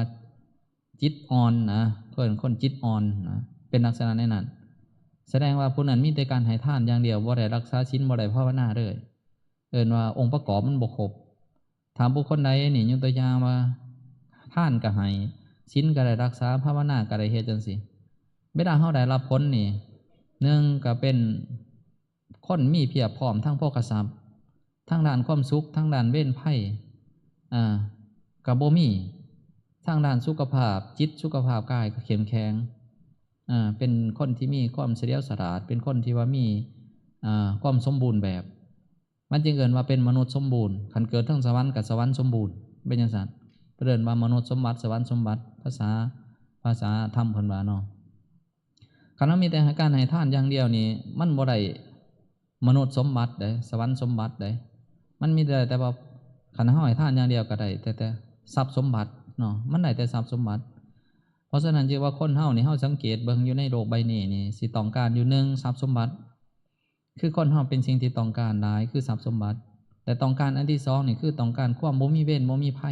ຈິດອ່ອນນະ, ເອີ້ນຄົນຈິດອ່ອນນະ, ເປັນລັກສະນະແນວນັ້ນ. ສະແດງວ່າຜູ້ນັ້ນມີແຕ່ການໃຫ້ທານຢ່າງດຽວ, ບໍ່ໄດ້ຮັກສາສິນ, ບໍ່ໄດ້ພາວະນາເລີຍ, ເອີ້ນວ່າອົງປະກອບມັນບໍ່ຄົບ. ຖ້າບຸກຄົນໃດນີ້ ຍົກຕົວຢ່າງວ່າ ທານກໍໃຫ້, ສິນກໍໄດ້ຮັກສາ, ພາວະນາກໍໄດ້ເຮັດຈັ່ງຊີ້, ເວລາເຮົາໄດ້ຮັບຜົນນີ້ ໜຶ່ງກໍເປັນ ຄົນມີພຽບພ້ອມທາງໂພຄະຊັບ, ທາງດ້ານຄວາມສຸກ, ທາງດ້ານເວນໄພ ອ່າ ກໍບໍ່ມີ, ທາງດ້ານສຸຂະພາບຈິດ, ສຸຂະພາບກາຍກໍເຂັ້ມແຂງ, ອ່າ ເປັນຄົນທີ່ມີຄວາມສະຫຼຽວສະຫຼາດ, ເປັນຄົນທີ່ວ່າມີ ອ່າ ຄວາມສົມບູນແບບ, ມັນຈຶ່ງເອີ້ນວ່າເປັນມະນຸດສົມບູນ. ຄັນເກີດເທິງສະຫວັນກໍສະຫວັນສົມບູນ, ເປັນຈັ່ງຊັ້ນ. ເພິ່ນເອີ້ນວ່າມະນຸດສົມບັດ, ສະຫວັນສົມບັດ, ພາສາ ພາສາທຳເພິ່ນວ່າເນາະ. ຄັນເຮົາມີແຕ່ການໃຫ້ທານຢ່າງດຽວນີ້ ມັນບໍ່ໄດ້ມະນຸດສົມບັດເດ້, ສະຫວັນສົມບັດເດ້, ມັນມີແຕ່ ແຕ່ວ່າ ຄັນເຮົາໃຫ້ທານຢ່າງດຽວກໍໄດ້ແຕ່ ແຕ່ຊັບສົມບັດເນາະ, ມັນໄດ້ແຕ່ຊັບສົມບັດ. ເພາະສະນັ້ນ ຈຶ່ງວ່າຄົນເຮົານີ້ ເຮົາສັງເກດເບິ່ງຢູ່ໃນໂລກໃບນີ້ນີ້ ຊິຕ້ອງການຢູ່ ໜຶ່ງ ຊັບສົມບັດ, ຄືຄົນເຮົາເປັນສິ່ງທີ່ຕ້ອງການຫຼາຍ ຄືຊັບສົມບັດ, ແລະ ຕ້ອງການອັນທີສອງນີ້ ຄືຕ້ອງການຄວາມບໍ່ມີເວນບໍ່ມີໄພ,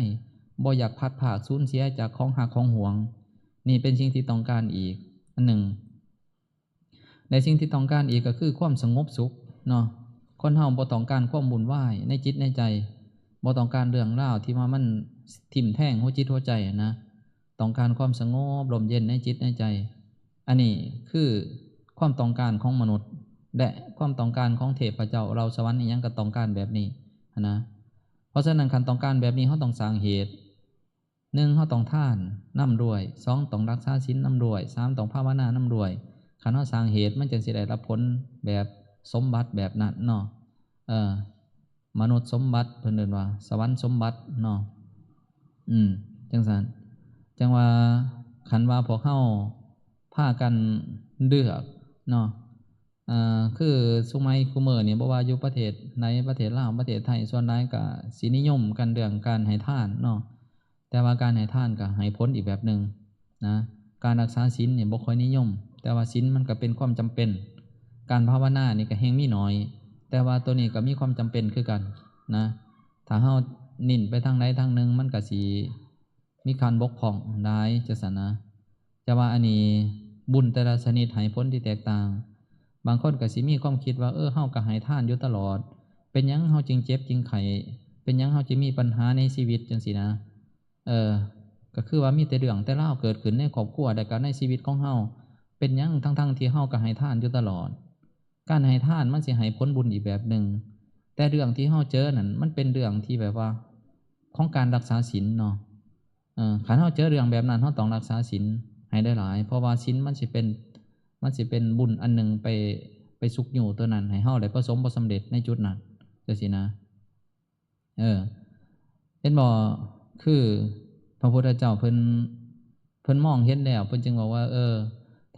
ບໍ່ຢາກພັດພາກສູນເສຍຈາກຂອງຮັກຂອງຫວງ, ນີ້ເປັນສິ່ງທີ່ຕ້ອງການອີກອັນໜຶ່ງ. ແລະ ສິ່ງທີ່ຕ້ອງການອີກກໍຄືຄວາມສະຫງົບສຸກເນາະ. ຄົນເຮົາບໍ່ຕ້ອງການຄວາມວຸ່ນວາຍໃນຈິດໃນໃຈ, ບໍ່ຕ້ອງການເລື່ອງລາວທີ່ວ່າມັນທິ່ມແທງຫົວຈິດຫົວໃຈນະ, ຕ້ອງການຄວາມສະຫງົບລົມເຢັນໃນຈິດໃນໃຈ. ອັນນີ້ຄືຄວາມຕ້ອງການຂອງມະນຸດ ແລະ ຄວາມຕ້ອງການຂອງເທບພະເຈົ້າ, ເຫຼົ່າສະຫວັນອີ່ຫຍັງກໍຕ້ອງການແບບນີ້ຫັ້ນນະ. ເພາະສະນັ້ນ ຄັນຕ້ອງການແບບນີ້ ເຮົາຕ້ອງສ້າງເຫດ. ໜຶ່ງ ເຮົາຕ້ອງທານນຳດ້ວຍ, ສອງ ຕ້ອງຮັກສາສິນນຳດ້ວຍ, ສາມ ຕ້ອງພາວະນານຳດ້ວຍ. ຄັນເຮົາສ້າງເຫດ ມັນຈຶ່ງຊິໄດ້ຮັບຜົນແບບສົມບັດແບບນັ້ນເນາະ. ເອີ ມະນຸດສົມບັດ ເພິ່ນເອີ້ນວ່າສະຫວັນສົມບັດເນາະ. ອືມ ຈັ່ງຊັ້ນ. ຈັ່ງວ່າ ຄັນວ່າພວກເຮົາພາກັນເລືອກເນາະ, ເອີ ຄືຊຸມໃໝຄູ່ມື້ນີ້ ບໍ່ວ່າຢູ່ປະເທດໃດ, ປະເທດລາວ, ປະເທດໄທ, ສ່ວນຫຼາຍກໍຊິນິຍົມກັນເລື່ອງການໃຫ້ທານເນາະ. ແຕ່ວ່າການໃຫ້ທານກໍໃຫ້ຜົນອີກແບບໜຶ່ງນະ. ການຮັກສາສິນນີ້ບໍ່ຄ່ອຍນິຍົມ, ແຕ່ວ່າສິນມັນກໍເປັນຄວາມຈຳເປັນ. ການພາວະນານີ້ກໍແຮ່ງມີໜ້ອຍ, ແຕ່ວ່າໂຕນີ້ກໍມີຄວາມຈຳເປັນຄືກັນນະ. ຖ້າເຮົາເນັ້ນໄປທາງໃດທາງໜຶ່ງ ມັນກໍຊິມີການບົກຜ່ອງຫຼາຍ ຈັ່ງຊັ້ນນະ. ແຕ່ວ່າອັນນີ້ ບຸນແຕ່ລະຊະນິດໃຫ້ຜົນທີ່ແຕກຕ່າງ. ບາງຄົນກໍຊິມີຄວາມຄິດວ່າ ເອີ ເຮົາກໍໃຫ້ທານຢູ່ຕະຫຼອດ, ເປັນຫຍັງເຮົາຈຶ່ງເຈັບຈຶ່ງໄຂ້? ເປັນຫຍັງເຮົາຈຶ່ງມີບັນຫາໃນຊີວິດ? ຈັ່ງຊີ້ນະ. ເອີ ກໍຄືວ່າມີແຕ່ເລື່ອງແຕ່ລາວເກີດຂຶ້ນໃນຄອບຄົວ ແລະ ກໍໃນຊີວິດຂອງເຮົາ. ເປັນຫຍັງ ທັງໆທີ່ເຮົາກໍໃຫ້ທານຢູ່ຕະຫຼອດ? ການໃຫ້ທານມັນຊິໃຫ້ຜົນບຸນອີກແບບໜຶ່ງ, ແຕ່ເລື່ອງທີ່ເຮົາເຈີນັ້ນ ມັນເປັນເລື່ອງທີ່ແບບວ່າຂອງການຮັກສາສິນເນາະ. ເອີ ຄັນເຮົາເຈີເລື່ອງແບບນັ້ນ ເຮົາຕ້ອງຮັກສາສິນໃຫ້ຫຼາຍໆ, ເພາະວ່າສິນມັນຊິເປັນ ມັນຊິເປັນບຸນອັນໜຶ່ງໄປ ໄປຊຸກຍູ້ໂຕນັ້ນ ໃຫ້ເຮົາໄດ້ປະສົບຜົນສຳເລັດໃນຈຸດນັ້ນ ຈັ່ງຊີ້ນະ. ເອີ ເຫັນບໍ່? ຄືພະພຸດທະເຈົ້າເພິ່ນ ເພິ່ນມອງເຫັນແລ້ວ ເພິ່ນຈຶ່ງບອກວ່າ ເອີ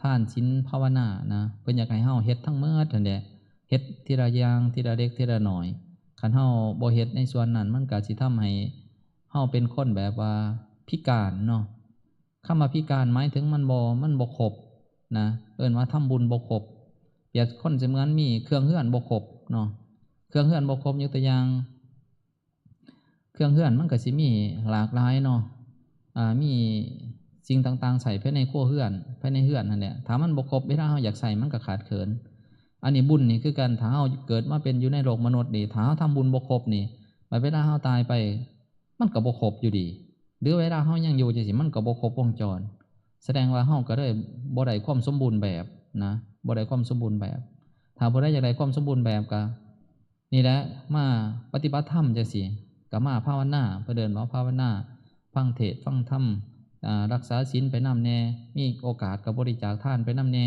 ທານ ສິນ ພາວະນານະ, ເພິ່ນຢາກໃຫ້ເຮົາເຮັດທັງໝົດຫັ້ນແຫຼະ, ເຮັດທີລະຢ່າງ ທີລະເລັກທີລະນ້ອຍ. ຄັນເຮົາບໍ່ເຮັດໃນສ່ວນນັ້ນ ມັນກໍຊິທຳໃຫ້ເຮົາເປັນຄົນແບບວ່າພິການເນາະ. ຄຳວ່າພິການໝາຍເຖິງມັນບໍ່ ມັນບໍ່ຄົບນະ, ເອີ້ນວ່າທຳບຸນບໍ່ຄົບ. ປຽບຄົນສະເໝືອນມີເຄື່ອງເຮືອນບໍ່ຄົບເນາະ. ເຄື່ອງເຮືອນບໍ່ຄົບ ຍົກຕົວຢ່າງ ເຄື່ອງເຮືອນມັນກໍຊິມີຫຼາກຫຼາຍເນາະ, ອ່າ ມີສິ່ງຕ່າງໆໃຊ້ພາຍໃນຄົວເຮືອນ, ພາຍໃນເຮືອນຫັ້ນແຫຼະ. ຖ້າມັນບໍ່ຄົບ ເວລາເຮົາຢາກໃຊ້ມັນກໍຂາດເຂີນ. ອັນນີ້ບຸນນີ້ຄືກັນ, ຖ້າເຮົາເກີດມາເປັນຢູ່ໃນໂລກມະນຸດນີ້ ຖ້າເຮົາທຳບຸນບໍ່ຄົບນີ້ ບັດເວລາເຮົາຕາຍໄປ ມັນກໍບໍ່ຄົບຢູ່ດີ, ຫຼືເວລາເຮົາຍັງຢູ່ຈັ່ງຊີ້ ມັນກໍບໍ່ຄົບວົງຈອນ, ສະແດງວ່າເຮົາກໍເລີຍບໍ່ໄດ້ຄວາມສົມບູນແບບນະ, ບໍ່ໄດ້ຄວາມສົມບູນແບບ. ຖ້າຜູ້ໃດຢາກໄດ້ຄວາມສົມບູນແບບກໍ ນີ້ແຫຼະ ມາປະຕິບັດທຳຈັ່ງຊີ້ ກໍມາພາວະນາ, ເພິ່ນເອີ້ນວ່າພາວະນາ, ຟັງເທດຟັງທຳ, ອ່າ ຮັກສາສິນໄປນຳແດ່, ມີໂອກາດກໍບໍລິຈາກທານໄປນຳແດ່,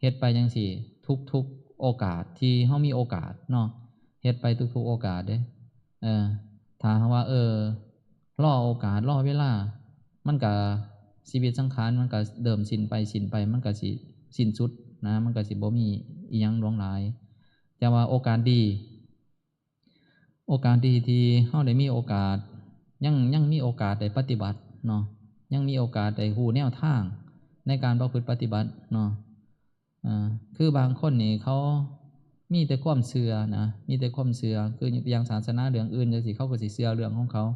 ເຮັດໄປຈັ່ງຊີ້ທຸກໆໂອກາດທີ່ເຮົາມີໂອກາດເນາະ, ເຮັດໄປທຸກໆໂອກາດເດ້. ເອີ ຖ້າຫາກວ່າ ເອີ ລໍໂອກາດ ລໍເວລາ, ມັນກະ ຊີວິດສັງຂານມັນກະເລີ່ມສິ້ນໄປ ສິ້ນໄປ, ມັນກະຊິສິ້ນສຸດນະ, ມັນກະຊິບໍ່ມີອີ່ຫຍັງຫຼວງຫຼາຍ. ແຕ່ວ່າໂອກາດດີ ໂອກາດດີທີ່ເຮົາໄດ້ມີໂອກາດ ຍັງ ຍັງມີໂອກາດໄດ້ປະຕິບັດເນາະ, ຍັງມີໂອກາດໄດ້ຮູ້ແນວທາງໃນການປະພຶດປະຕິບັດເນາະ. ເອີ ຄືບາງຄົນນີ້ເຂົາມີແຕ່ຄວາມເຊື່ອນະ, ມີແຕ່ຄວາມເຊື່ອ, ຄືຢ່າງສາສະໜາເລື່ອງອື່ນຈັ່ງຊີ້ ເຂົາກໍຊິເຊື່ອເລື່ອງຂອງເຂົາ.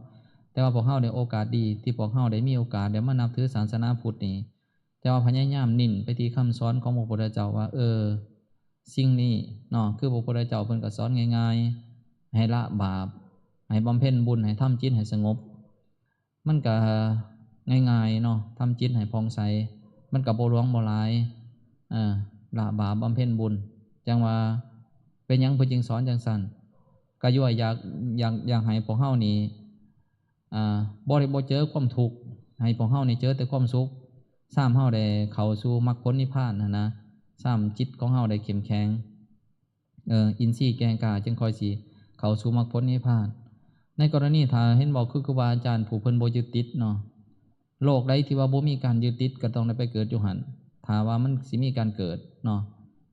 ແຕ່ວ່າພວກເຮົາໄດ້ໂອກາດດີ ທີ່ພວກເຮົາໄດ້ມີໂອກາດໄດ້ມານັບຖືສາສະໜາພຸດນີ້, ແຕ່ວ່າພະຍາຍາມເນັ້ນໄປທີ່ຄຳສອນຂອງພະພຸດທະເຈົ້າວ່າ ເອີ ສິ່ງນີ້ເນາະ, ຄືພະພຸດທະເຈົ້າເພິ່ນກໍສອນງ່າຍໆ ໃຫ້ລະບາບ, ໃຫ້ບຳເພັນບຸນ, ໃຫ້ທຳຈິດໃຫ້ສະຫງົບ. ມັນກະງ່າຍໆເນາະ, ທຳຈິດໃຫ້ຜ່ອງໃສ, ມັນກະບໍ່ຫຼວງບໍ່ຫຼາຍ, ເອີ ລະບາບບຳເພັນບຸນ. ຈັ່ງວ່າເປັນຫຍັງເພິ່ນຈຶ່ງສອນຈັ່ງຊັ້ນ? ກະຍ້ອນຢາກ ຢາກ ຢາກໃຫ້ພວກເຮົານີ້ ອ່າ ບໍ່ໄດ້ ບໍ່ເຈີຄວາມທຸກ, ໃຫ້ພວກເຮົານີ້ເຈີແຕ່ຄວາມສຸກ. ຊ້ຳເຮົາໄດ້ເຂົ້າສູ່ມັກຜົນນິບພານຫັ້ນນະ, ຊ້ຳຈິດຂອງເຮົາໄດ້ເຂັ້ມແຂງ, ເອີ ອິນຊີແກ່ງກ້າ ຈຶ່ງຄ່ອຍຊິເຂົ້າສູ່ມັກຜົນນິບພານ. ໃນກໍລະນີຖ້າເຫັນບໍ່ ຄື ຄືຄູບາອາຈານຜູ້ເພິ່ນບໍ່ຍຶດຕິດເນາະ, ໂລກໃດທີ່ວ່າບໍ່ມີການຍຶດຕິດ ກໍຕ້ອງໄດ້ໄປເກີດຢູ່ຫັ້ນ, ຖ້າວ່າມັນຊິມີການເກີດເນາະ,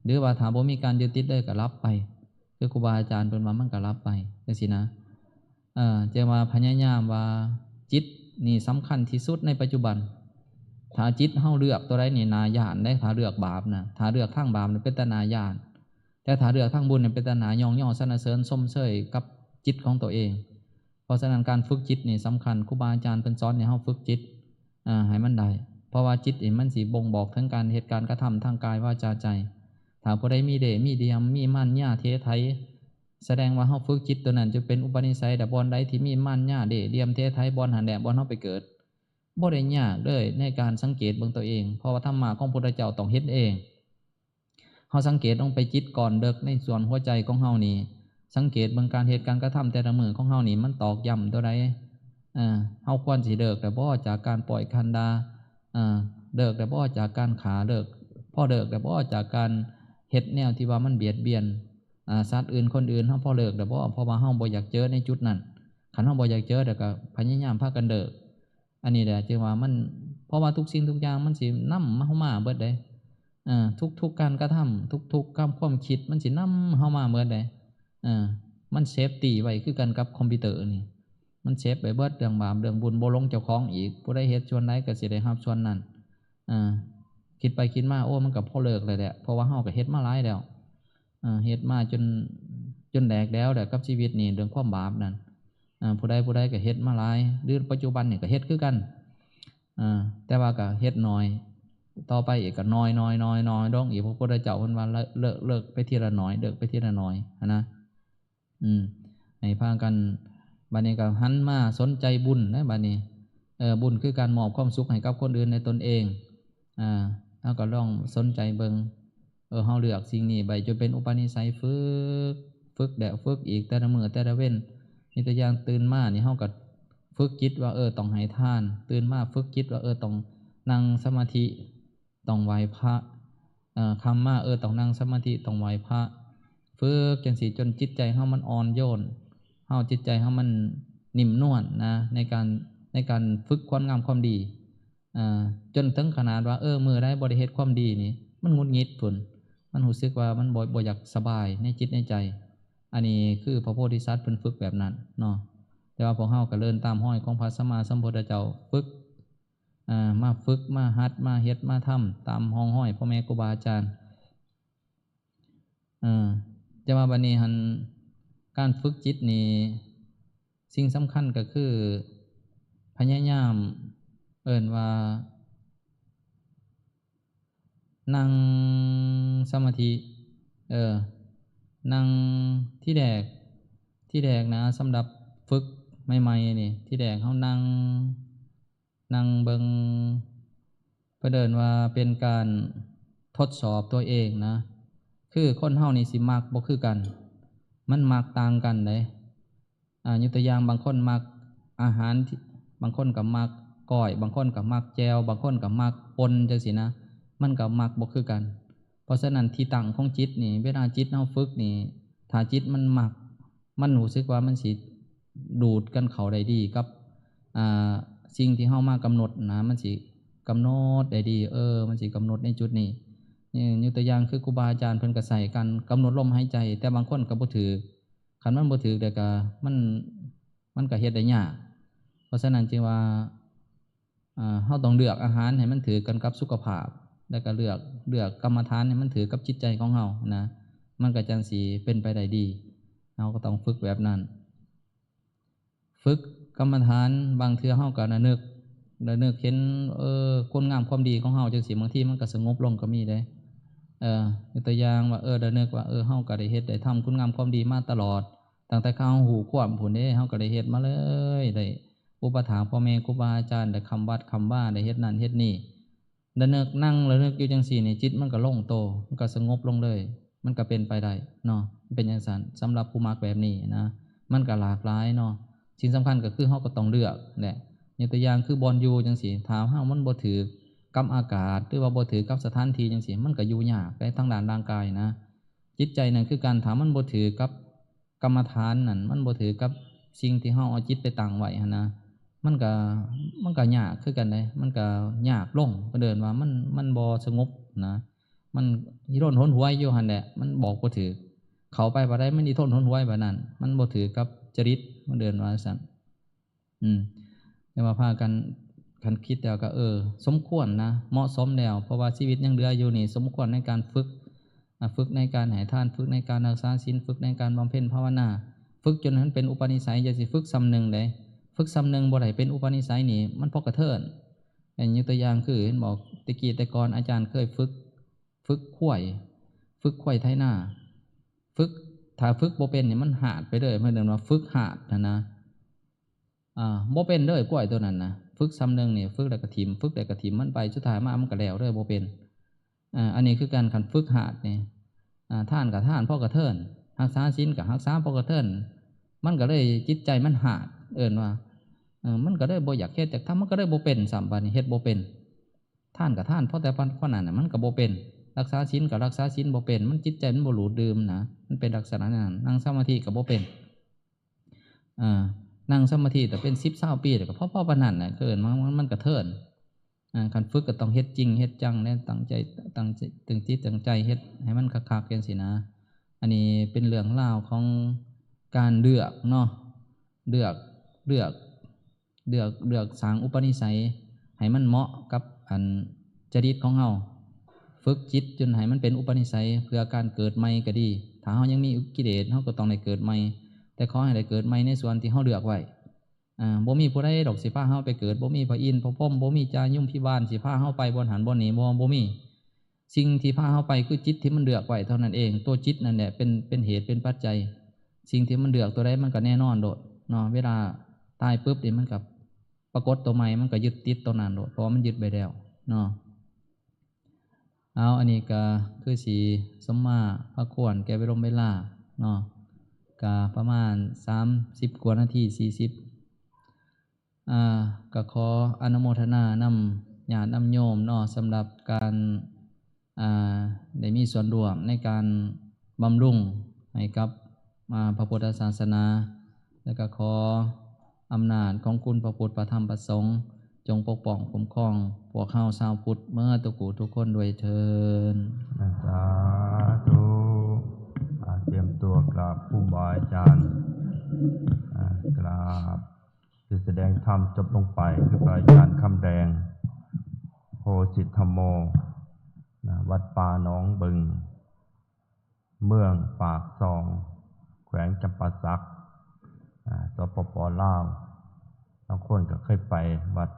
ຫຼືວ່າຖ້າບໍ່ມີການຍຶດຕິດເລີຍ ກໍຫຼັບໄປ, ຄືຄູບາອາຈານເພິ່ນວ່າ ມັນກໍຫຼັບໄປ ຈັ່ງຊີ້ນະ. ເອີ ຈັ່ງວ່າພະຍາຍາມວ່າ ຈິດນີ້ສຳຄັນທີ່ສຸດໃນປັດຈຸບັນ. ຖ້າຈິດເຮົາເລືອກຕົວໃດນີ້ໜ້າຢ້ານເດ້, ຖ້າເລືອກບາບນະ, ຖ້າເລືອກທາງບາບນີ້ເປັນຕາໜ້າຢ້ານ, ແຕ່ຖ້າເລືອກທາງບຸນນີ້ເປັນຕາໜ້າຍ້ອງຍໍສັນລະເສີນຊົມເຊີຍກັບຈິດຂອງຕົວເອງ. ເພາະສະນັ້ນການຝຶກຈິດນີ້ສຳຄັນ, ຄູບາອາຈານເພິ່ນສອນໃຫ້ເຮົາຝຶກຈິດ ອ່າ ໃຫ້ມັນໄດ້, ເພາະວ່າຈິດນີ້ມັນຊິບົ່ງບອກເຖິງການເຮັດການກະທຳທາງກາຍ ວາຈາ ໃຈ. ຖ້າຜູ້ໃດມີເລ່ມີຫຼ່ຽມ ມີມານຍາເທໄຖ ສະແດງວ່າເຮົາຝຶກຈິດຕົວນັ້ນຈົນເປັນອຸປະນິໄສ, ແຕ່ບ່ອນໃດທີ່ມີມານຍາເລ່ຫຼ່ຽມເທໄຖ ບ່ອນຫັ້ນແຫຼະບ່ອນເຮົາໄປເກີດ. ບໍ່ໄດ້ຍາກເລີຍໃນການສັງເກດເບິ່ງຕົວເອງ, ເພາະວ່າທຳມະຂອງພຸດທະເຈົ້າຕ້ອງເຫັນເອງ. ເຮົາສັງເກດລົງໄປຈິດກ້ອນເລິກໃນສ່ວນຫົວໃຈຂອງເຮົານີ້, ສັງເກດເບິ່ງການເຮັດການກະທຳແຕ່ລະມື້ຂອງເຮົານີ້ ມັນຕອກຢ້ຳຕົວໃດ? ເອີ ເຮົາຄວນຊິເລີກແລ້ວບໍ ຈາກການປ້ອຍຄັນດາ? ເອີ ເລີກແລ້ວບໍຈາກການຂ້າ? ເລີກ ພໍເລີກແລ້ວບໍຈາກການເຮັດແນວທີ່ວ່າມັນບຽດບຽນ ອາ ສັດອື່ນຄົນອື່ນ? ເຮົາພໍເລີກແລ້ວບໍ? ເພາະວ່າເຮົາບໍ່ຢາກເຈີໃນຈຸດນັ້ນ. ຄັນເຮົາບໍ່ຢາກເຈີແລ້ວກໍພະຍາຍາມພາກັນເລີກ. ອັນນີ້ແຫຼະຈຶ່ງວ່າມັນ ເພາະວ່າທຸກສິ່ງທຸກຢ່າງມັນຊິນຳເຮົາມາເບິດເດ້. ເອີ ທຸກໆການກະທຳ ທຸກໆຄວາມ ຄວາມຄິດ ມັນຊິນຳເຮົາມາເບິດເດ້. ເອີ ມັນເຊບຕີໄວ້ຄືກັນກັບຄອມພິວເຕີນີ້, ມັນເຊບໄວ້ເບິດເລື່ອງບາບເລື່ອງບຸນ, ບໍ່ຫຼົງເຈົ້າຂອງອີກ. ຜູ້ໃດເຮັດສ່ວນໃດກໍຊິໄດ້ຮັບສ່ວນນັ້ນ. ເອີ ຄິດໄປຄິດມາ ໂອ້ ມັນກໍພໍເລີກແລ້ວແຫຼະ, ເພາະວ່າເຮົາກໍເຮັດມາຫຼາຍແລ້ວ. ເອີ ເຮັດມາຈົນ ຈົນແຫຼກແຫຼວແຫຼະກັບຊີວິດນີ້ ເລື່ອງຄວາມບາບນັ້ນ. ເອີ ຜູ້ໃດ ຜູ້ໃດກໍເຮັດມາຫຼາຍ ຫຼືປັດຈຸບັນນີ້ກໍເຮັດຄືກັນ, ເອີ ແຕ່ວ່າກໍເຮັດໜ້ອຍ, ຕໍ່ໄປອີກກໍໜ້ອຍໆໆໆລົງອີກ. ພະພຸດທະເຈົ້າເພິ່ນວ່າ ເລີກ ເລີກ ເລີກໄປທີລະໜ້ອຍ ເລີກໄປທີລະໜ້ອຍຫັ້ນນະ. ອືມ ໃຫ້ພາກັນ ບັດນີ້ກໍຫັນມາສົນໃຈບຸນນະ ບັດນີ້. ເອີ ບຸນຄືການມອບຄວາມສຸກໃຫ້ກັບຄົນອື່ນ ແລະ ຕົນເອງ. ອາ ເຮົາກໍລອງສົນໃຈເບິ່ງ. ເອີ ເຮົາເລືອກສິ່ງນີ້ໄວ້ຈົນເປັນອຸປະນິໄສ, ຝຶກ ຝຶກແລ້ວຝຶກອີກ ແຕ່ລະມື້ແຕ່ລະເວັນ. ຍົກຕົວຢ່າງ ຕື່ນມານີ້ເຮົາກໍຝຶກຈິດວ່າ ເອີ ຕ້ອງໃຫ້ທານ, ຕື່ນມາຝຶກຈິດວ່າ ເອີ ຕ້ອງນັ່ງສະມາທິ ຕ້ອງໄຫວ້ພະ, ເອີ ຄ່ຳມາ ເອີ ຕ້ອງນັ່ງສະມາທິ ຕ້ອງໄຫວ້ພະ. ຝຶກຈັ່ງຊີ້ຈົນຈິດໃຈເຮົາມັນອ່ອນໂຍນ, ເຮົາ ຈິດໃຈເຮົາມັນນິ່ມນວນນະ ໃນການ ໃນການຝຶກຄວາມງາມຄວາມດີ. ອ່າ ຈົນເຖິງຂະໜາດວ່າ ເອີ ມື້ໃດບໍ່ໄດ້ເຮັດຄວາມດີນີ້ ມັນຫງຸດຫງິດພຸ້ນ, ມັນຮູ້ສຶກວ່າມັນບໍ່ ບໍ່ຢາກສະບາຍໃນຈິດໃນໃຈ. ອັນນີ້ຄືພະໂພທິສັດເພິ່ນຝຶກແບບນັ້ນເນາະ. ແຕ່ວ່າພວກເຮົາກໍເດີນຕາມຮອຍຂອງພະສຳມາສຳພຸດທະເຈົ້າ, ຝຶກ ອ່າ ມາຝຶກ ມາຫັດ ມາເຮັດ ມາທຳຕາມຮ່ອງຮອຍພໍ່ແມ່ຄູບາອາຈານ. ເອີ ແຕ່ວ່າບັດນີ້ຫັ້ນ ການຝຶກຈິດນີ້ ສິ່ງສຳຄັນກໍຄືພະຍາຍາມ ເອີ້ນວ່ານັ່ງສະມາທິ ເອີ ນັ່ງ ທີແລກ ທີແລກນະ ສຳລັບຝຶກໃໝ່ໆນີ້ ທີແລກເຮົານັ່ງ ນັ່ງເບິ່ງ ເພິ່ນເອີ້ນວ່າເປັນການທົດສອບຕົວເອງນະ ຄືຄົນເຮົານີ້ຊິມັກບໍ່ຄືກັນ ມັນມັກຕ່າງກັນເດ້. ອາ ຍົກຕົວຢ່າງ ບາງຄົນມັກອາຫານທີ່ ບາງຄົນກໍມັກກ້ອຍ ບາງຄົນກໍມັກແຈ່ວ ບາງຄົນກໍມັກປົ່ນ ຈັ່ງຊີ້ນະ ມັນກໍມັກບໍ່ຄືກັນ. ເພາະສະນັ້ນ ທີ່ຕັ້ງຂອງຈິດນີ້ ເວລາຈິດເຮົາຝຶກນີ້ ຖ້າຈິດມັນມັກ ມັນຮູ້ສຶກວ່າມັນຊິດູດກັນເຂົ້າໄດ້ດີກັບ ອ່າ ສິ່ງທີ່ເຮົາມາກຳນົດນະ ມັນຊິກຳນົດໄດ້ດີ ເອີ ມັນຊິກຳນົດໃນຈຸດນີ້. ຍົກຕົວຢ່າງຄືຄູບາອາຈານເພິ່ນກໍໃຊ້ການກຳນົດລົມຫາຍໃຈ ແຕ່ບາງຄົນກໍບໍ່ຖືກ ຄັນມັນບໍ່ຖືກແລ້ວກໍ ມັນ ມັນກໍເຮັດໄດ້ຍາກ. ເພາະສະນັ້ນຈຶ່ງວ່າ ເຮົາຕ້ອງເລືອກອາຫານໃຫ້ມັນຖືກກັນກັບສຸຂະພາບ ແລ້ວກໍເລືອກ ເລືອກກຳມະຖານໃຫ້ມັນຖືກກັບຈິດໃຈຂອງເຮົານະ ມັນກໍຈັ່ງຊິເປັນໄປໄດ້ດີ. ເຮົາກໍຕ້ອງຝຶກແບບນັ້ນ ຝຶກກຳມະຖານ ບາງເທື່ອເຮົາກໍລະນຶກ ລະນຶກເຫັນ ເອີ ຄຸນງາມຄວາມດີຂອງເຮົາຈັ່ງຊີ້ ບາງທີມັນກໍສະຫງົບລົງກໍມີເດ້. ເອີ ຍົກຕົວຢ່າງວ່າ ເອີ ລະນຶກວ່າ ເອີ ເຮົາກໍໄດ້ເຮັດໄດ້ທຳຄຸນງາມຄວາມດີມາຕະຫຼອດ ຕັ້ງແຕ່ເຮົາຮູ້ຄວາມພຸ້ນເດ້ ເຮົາກໍໄດ້ເຮັດມາເລີຍ ໄດ້ອຸປະຖາກພໍ່ແມ່ຄູບາອາຈານ ໄດ້ຄຳວັດຄຳວາ ໄດ້ເຮັດນັ້ນເຮັດນີ້ ລະນຶກ ນັ່ງລະນຶກຢູ່ຈັ່ງຊີ້ນີ້ ຈິດມັນກໍລົງໂຕ ມັນກໍສະຫງົບລົງເລີຍ ມັນກໍເປັນໄປໄດ້ເນາະ ມັນເປັນຈັ່ງຊັ້ນ. ສຳລັບຜູ້ມັກແບບນີ້ນະ ມັນກໍຫຼາກຫຼາຍເນາະ ສິ່ງສຳຄັນກໍຄືເຮົາກໍຕ້ອງເລືອກແຫຼະ. ຍົກຕົວຢ່າງຄືບ່ອນຢູ່ຈັ່ງຊີ້ ຖ້າເຮົາມັນບໍ່ຖືກກັບອາກາດ ຫຼືວ່າບໍ່ຖືກກັບສະຖານທີ່ຈັ່ງຊີ້ ມັນກໍຢູ່ຍາກໃນທາງດ້ານຮ່າງກາຍນະ. ຈິດໃຈນັ້ນຄືກັນ ຖ້າມັນບໍ່ຖືກກັບ ກຳມະຖານນັ້ນ ມັນບໍ່ຖືກກັບສິ່ງທີ່ເຮົາເອົາຈິດໄປຕັ້ງໄວ້ຫັ້ນນະ ມັນກະ ມັນກະຍາກຄືກັນເດ້ ມັນກະຍາກລົງ ເພິ່ນເອີ້ນວ່າມັນ ມັນບໍ່ສະຫງົບນະ ມັນອີ່ທົນຫົນຫວຍຢູ່ຫັ້ນແຫຼະ ມັນບອກບໍ່ຖືກ ເຂົ້າໄປບາດໃດມັນອີ່ທົນຫົນຫວຍບາດນັ້ນ ມັນບໍ່ຖືກກັບຈະລິດ ເພິ່ນເອີ້ນວ່າຊັ້ນ. ອືມ ແຕ່ວ່າພາກັນ ຄັນຄິດແລ້ວກໍ ເອີ ສົມຄວນນະ ເໝາະສົມແລ້ວ ເພາະວ່າຊີວິດຍັງເຫຼືອຢູ່ນີ້ ສົມຄວນໃນການຝຶກ ອາ ຝຶກໃນການໃຫ້ທານ ຝຶກໃນການຮັກສາສິນ ຝຶກໃນການບຳເພັນພາວະນາ ຝຶກຈົນໃຫ້ມັນເປັນອຸປະນິໄສ. ຢ່າຊິຝຶກຊ່ຳໜຶ່ງເດ້ ຝຶກຊ່ຳໜຶ່ງບໍ່ໄດ້ເປັນອຸປະນິໄສນີ້ ມັນພໍກະເທີນ. ຍົກຕົວຢ່າງຄື ເຫັນບໍ່ ແຕ່ກີ້ແຕ່ກ່ອນອາຈານເຄີຍຝຶກ ຝຶກຄວາຍ ຝຶກຄວາຍໄຖນາ ຝຶກ ຖ້າຝຶກບໍ່ເປັນນີ້ມັນຫາດໄປເລີຍ ເພິ່ນເອີ້ນວ່າຝຶກຫາດຫັ້ນນະ. ອ່າ ບໍ່ເປັນເລີຍ ກວາຍໂຕນັ້ນນະ ຝຶກຊ່ຳໜຶ່ງນີ້ ຝຶກແລ້ວກໍຖິ້ມ ຝຶກແລ້ວກໍຖິ້ມມັນໄປ ສຸດທ້າຍມາມັນກໍແລ້ວເລີຍ ບໍ່ເປັນ. ອ່າ ອັນນີ້ຄືກັນ ຄັນຝຶກຫາດນີ້ ອ່າ ທານກໍທານພໍກະເທີນ ຮັກສາສິນກໍຮັກສາພໍກະເທີນ ມັນກໍເລີຍຈິດໃຈມັນຫາດ ເອີ້ນວ່າ ເອີ ມັນກໍເລີຍບໍ່ຢາກເຮັດຢາກທຳ ມັນກໍເລີຍບໍ່ເປັນຊ້ຳ ບາດນີ້ເຮັດບໍ່ເປັນ. ທານກໍທານພໍແຕ່ປານນັ້ນນະ ມັນກໍບໍ່ເປັນ ຮັກສາສິນກໍຮັກສາສິນບໍ່ເປັນ ມັນຈິດໃຈມັນບໍ່ຫຼູດດື່ມນະ ມັນເປັນລັກສະນະນັ້ນ. ນັ່ງສະມາທິກໍບໍ່ເປັນ ອ່າ ນັ່ງສະມາທິແຕ່ເປັນສິບຊາວປີ ແລ້ວກໍພໍໆປານນັ້ນແຫຼະ ເອີ້ນວ່າມັນ ມັນກະເທີນ. ອ່າ ຄັນຝຶກກໍຕ້ອງເຮັດຈິງເຮັດຈັງແຫຼະ ຕັ້ງໃຈ ຕັ້ງໃຈ ຕັ້ງຈິດຕັ້ງໃຈເຮັດໃຫ້ມັນຄັກໆ ຈັ່ງຊີ້ນະ. ອັນນີ້ເປັນເລື່ອງລາວຂອງການເລືອກເນາະ ເລືອກ ເລືອກ ເລືອກ ເລືອກສ້າງອຸປະນິໄສໃຫ້ມັນເໝາະກັບ ອັນ ຈະລິດຂອງເຮົາ. ຝຶກຈິດຈົນໃຫ້ມັນເປັນອຸປະນິໄສເພື່ອການເກີດໃໝ່ກໍດີ. ຖ້າເຮົາຍັງມີກິເລດ ເຮົາກໍຕ້ອງໄດ້ເກີດໃໝ່, ແຕ່ຂໍໃຫ້ໄດ້ເກີດໃໝ່ໃນສ່ວນທີ່ເຮົາເລືອກໄວ້. ອາ ບໍ່ມີຜູ້ໃດດອກຊິພາເຮົາໄປເກີດ, ບໍ່ມີພະອິນ, ພະພົມ, ບໍ່ມີຈາຍຸມພິບານຊິພາເຮົາໄປບ່ອນຫັ້ນບ່ອນນີ້, ບໍ່, ບໍ່ມີ. ສິ່ງທີ່ພາເຮົາໄປຄືຈິດທີ່ມັນເລືອກໄວ້ເທົ່ານັ້ນເອງ. ໂຕຈິດນັ້ນແຫຼະເປັນ, ເປັນເຫດເປັນປັດໄຈ. ສິ່ງທີ່ມັນເລືອກໂຕໃດມັນກໍແນ່ນອນໂລດເນາະ. ເວລາຕາຍປຶບນີ້ ມັນກໍປາກົດໂຕໃໝ່, ມັນກໍຍຶດຕິດໂຕນັ້ນໂລດ, ເພາະວ່າມັນຍຶດໄວ້ແລ້ວເນາະ. ເອົາ, ອັນນີ້ກໍຄືຊິສົມມາພາຄວນແກ່ເວລົມເວລາເນາະ, ກໍປະມານສາມສິບກວ່ານາທີ, ສີ່ສິບ. ອ່າ ກໍຂໍອະນຸໂມທະນານຳຍາດນຳໂຍມເນາະ ສຳລັບການ ອ່າ ໄດ້ມີສ່ວນຮ່ວມໃນການບຳລຸງໃຫ້ກັບ ອ່າ ພະພຸດທະສາສະໜາ ແລະ ກໍຂໍອຳນາດຂອງຄຸນພະພຸດ ພະທຳ ພະສົງ ຈົ່ງປົກປ້ອງຄຸ້ມຄອງພວກເຮົາຊາວພຸດເໝິດທຸກຜູ້ທຸກຄົນດ້ວຍເທີ້ນ. ສາທຸ. ອາ ຕຽມຕົວກາບຄູບາອາຈານ. ອາ ກາບ. ທີ່ສະແດງທຳຈົບລົງໄປ ຄືພະອາຈານຄຳແດງ ໂພສິດທຳໂມ ນະ ວັດປ່າໜອງບຶງ. ເມືອງປາກຊ່ອງ ແຂວງຈຳປາສັກ ອາ ສປປ ລາວ. ບາງຄົນກໍເຄີຍໄປວັດ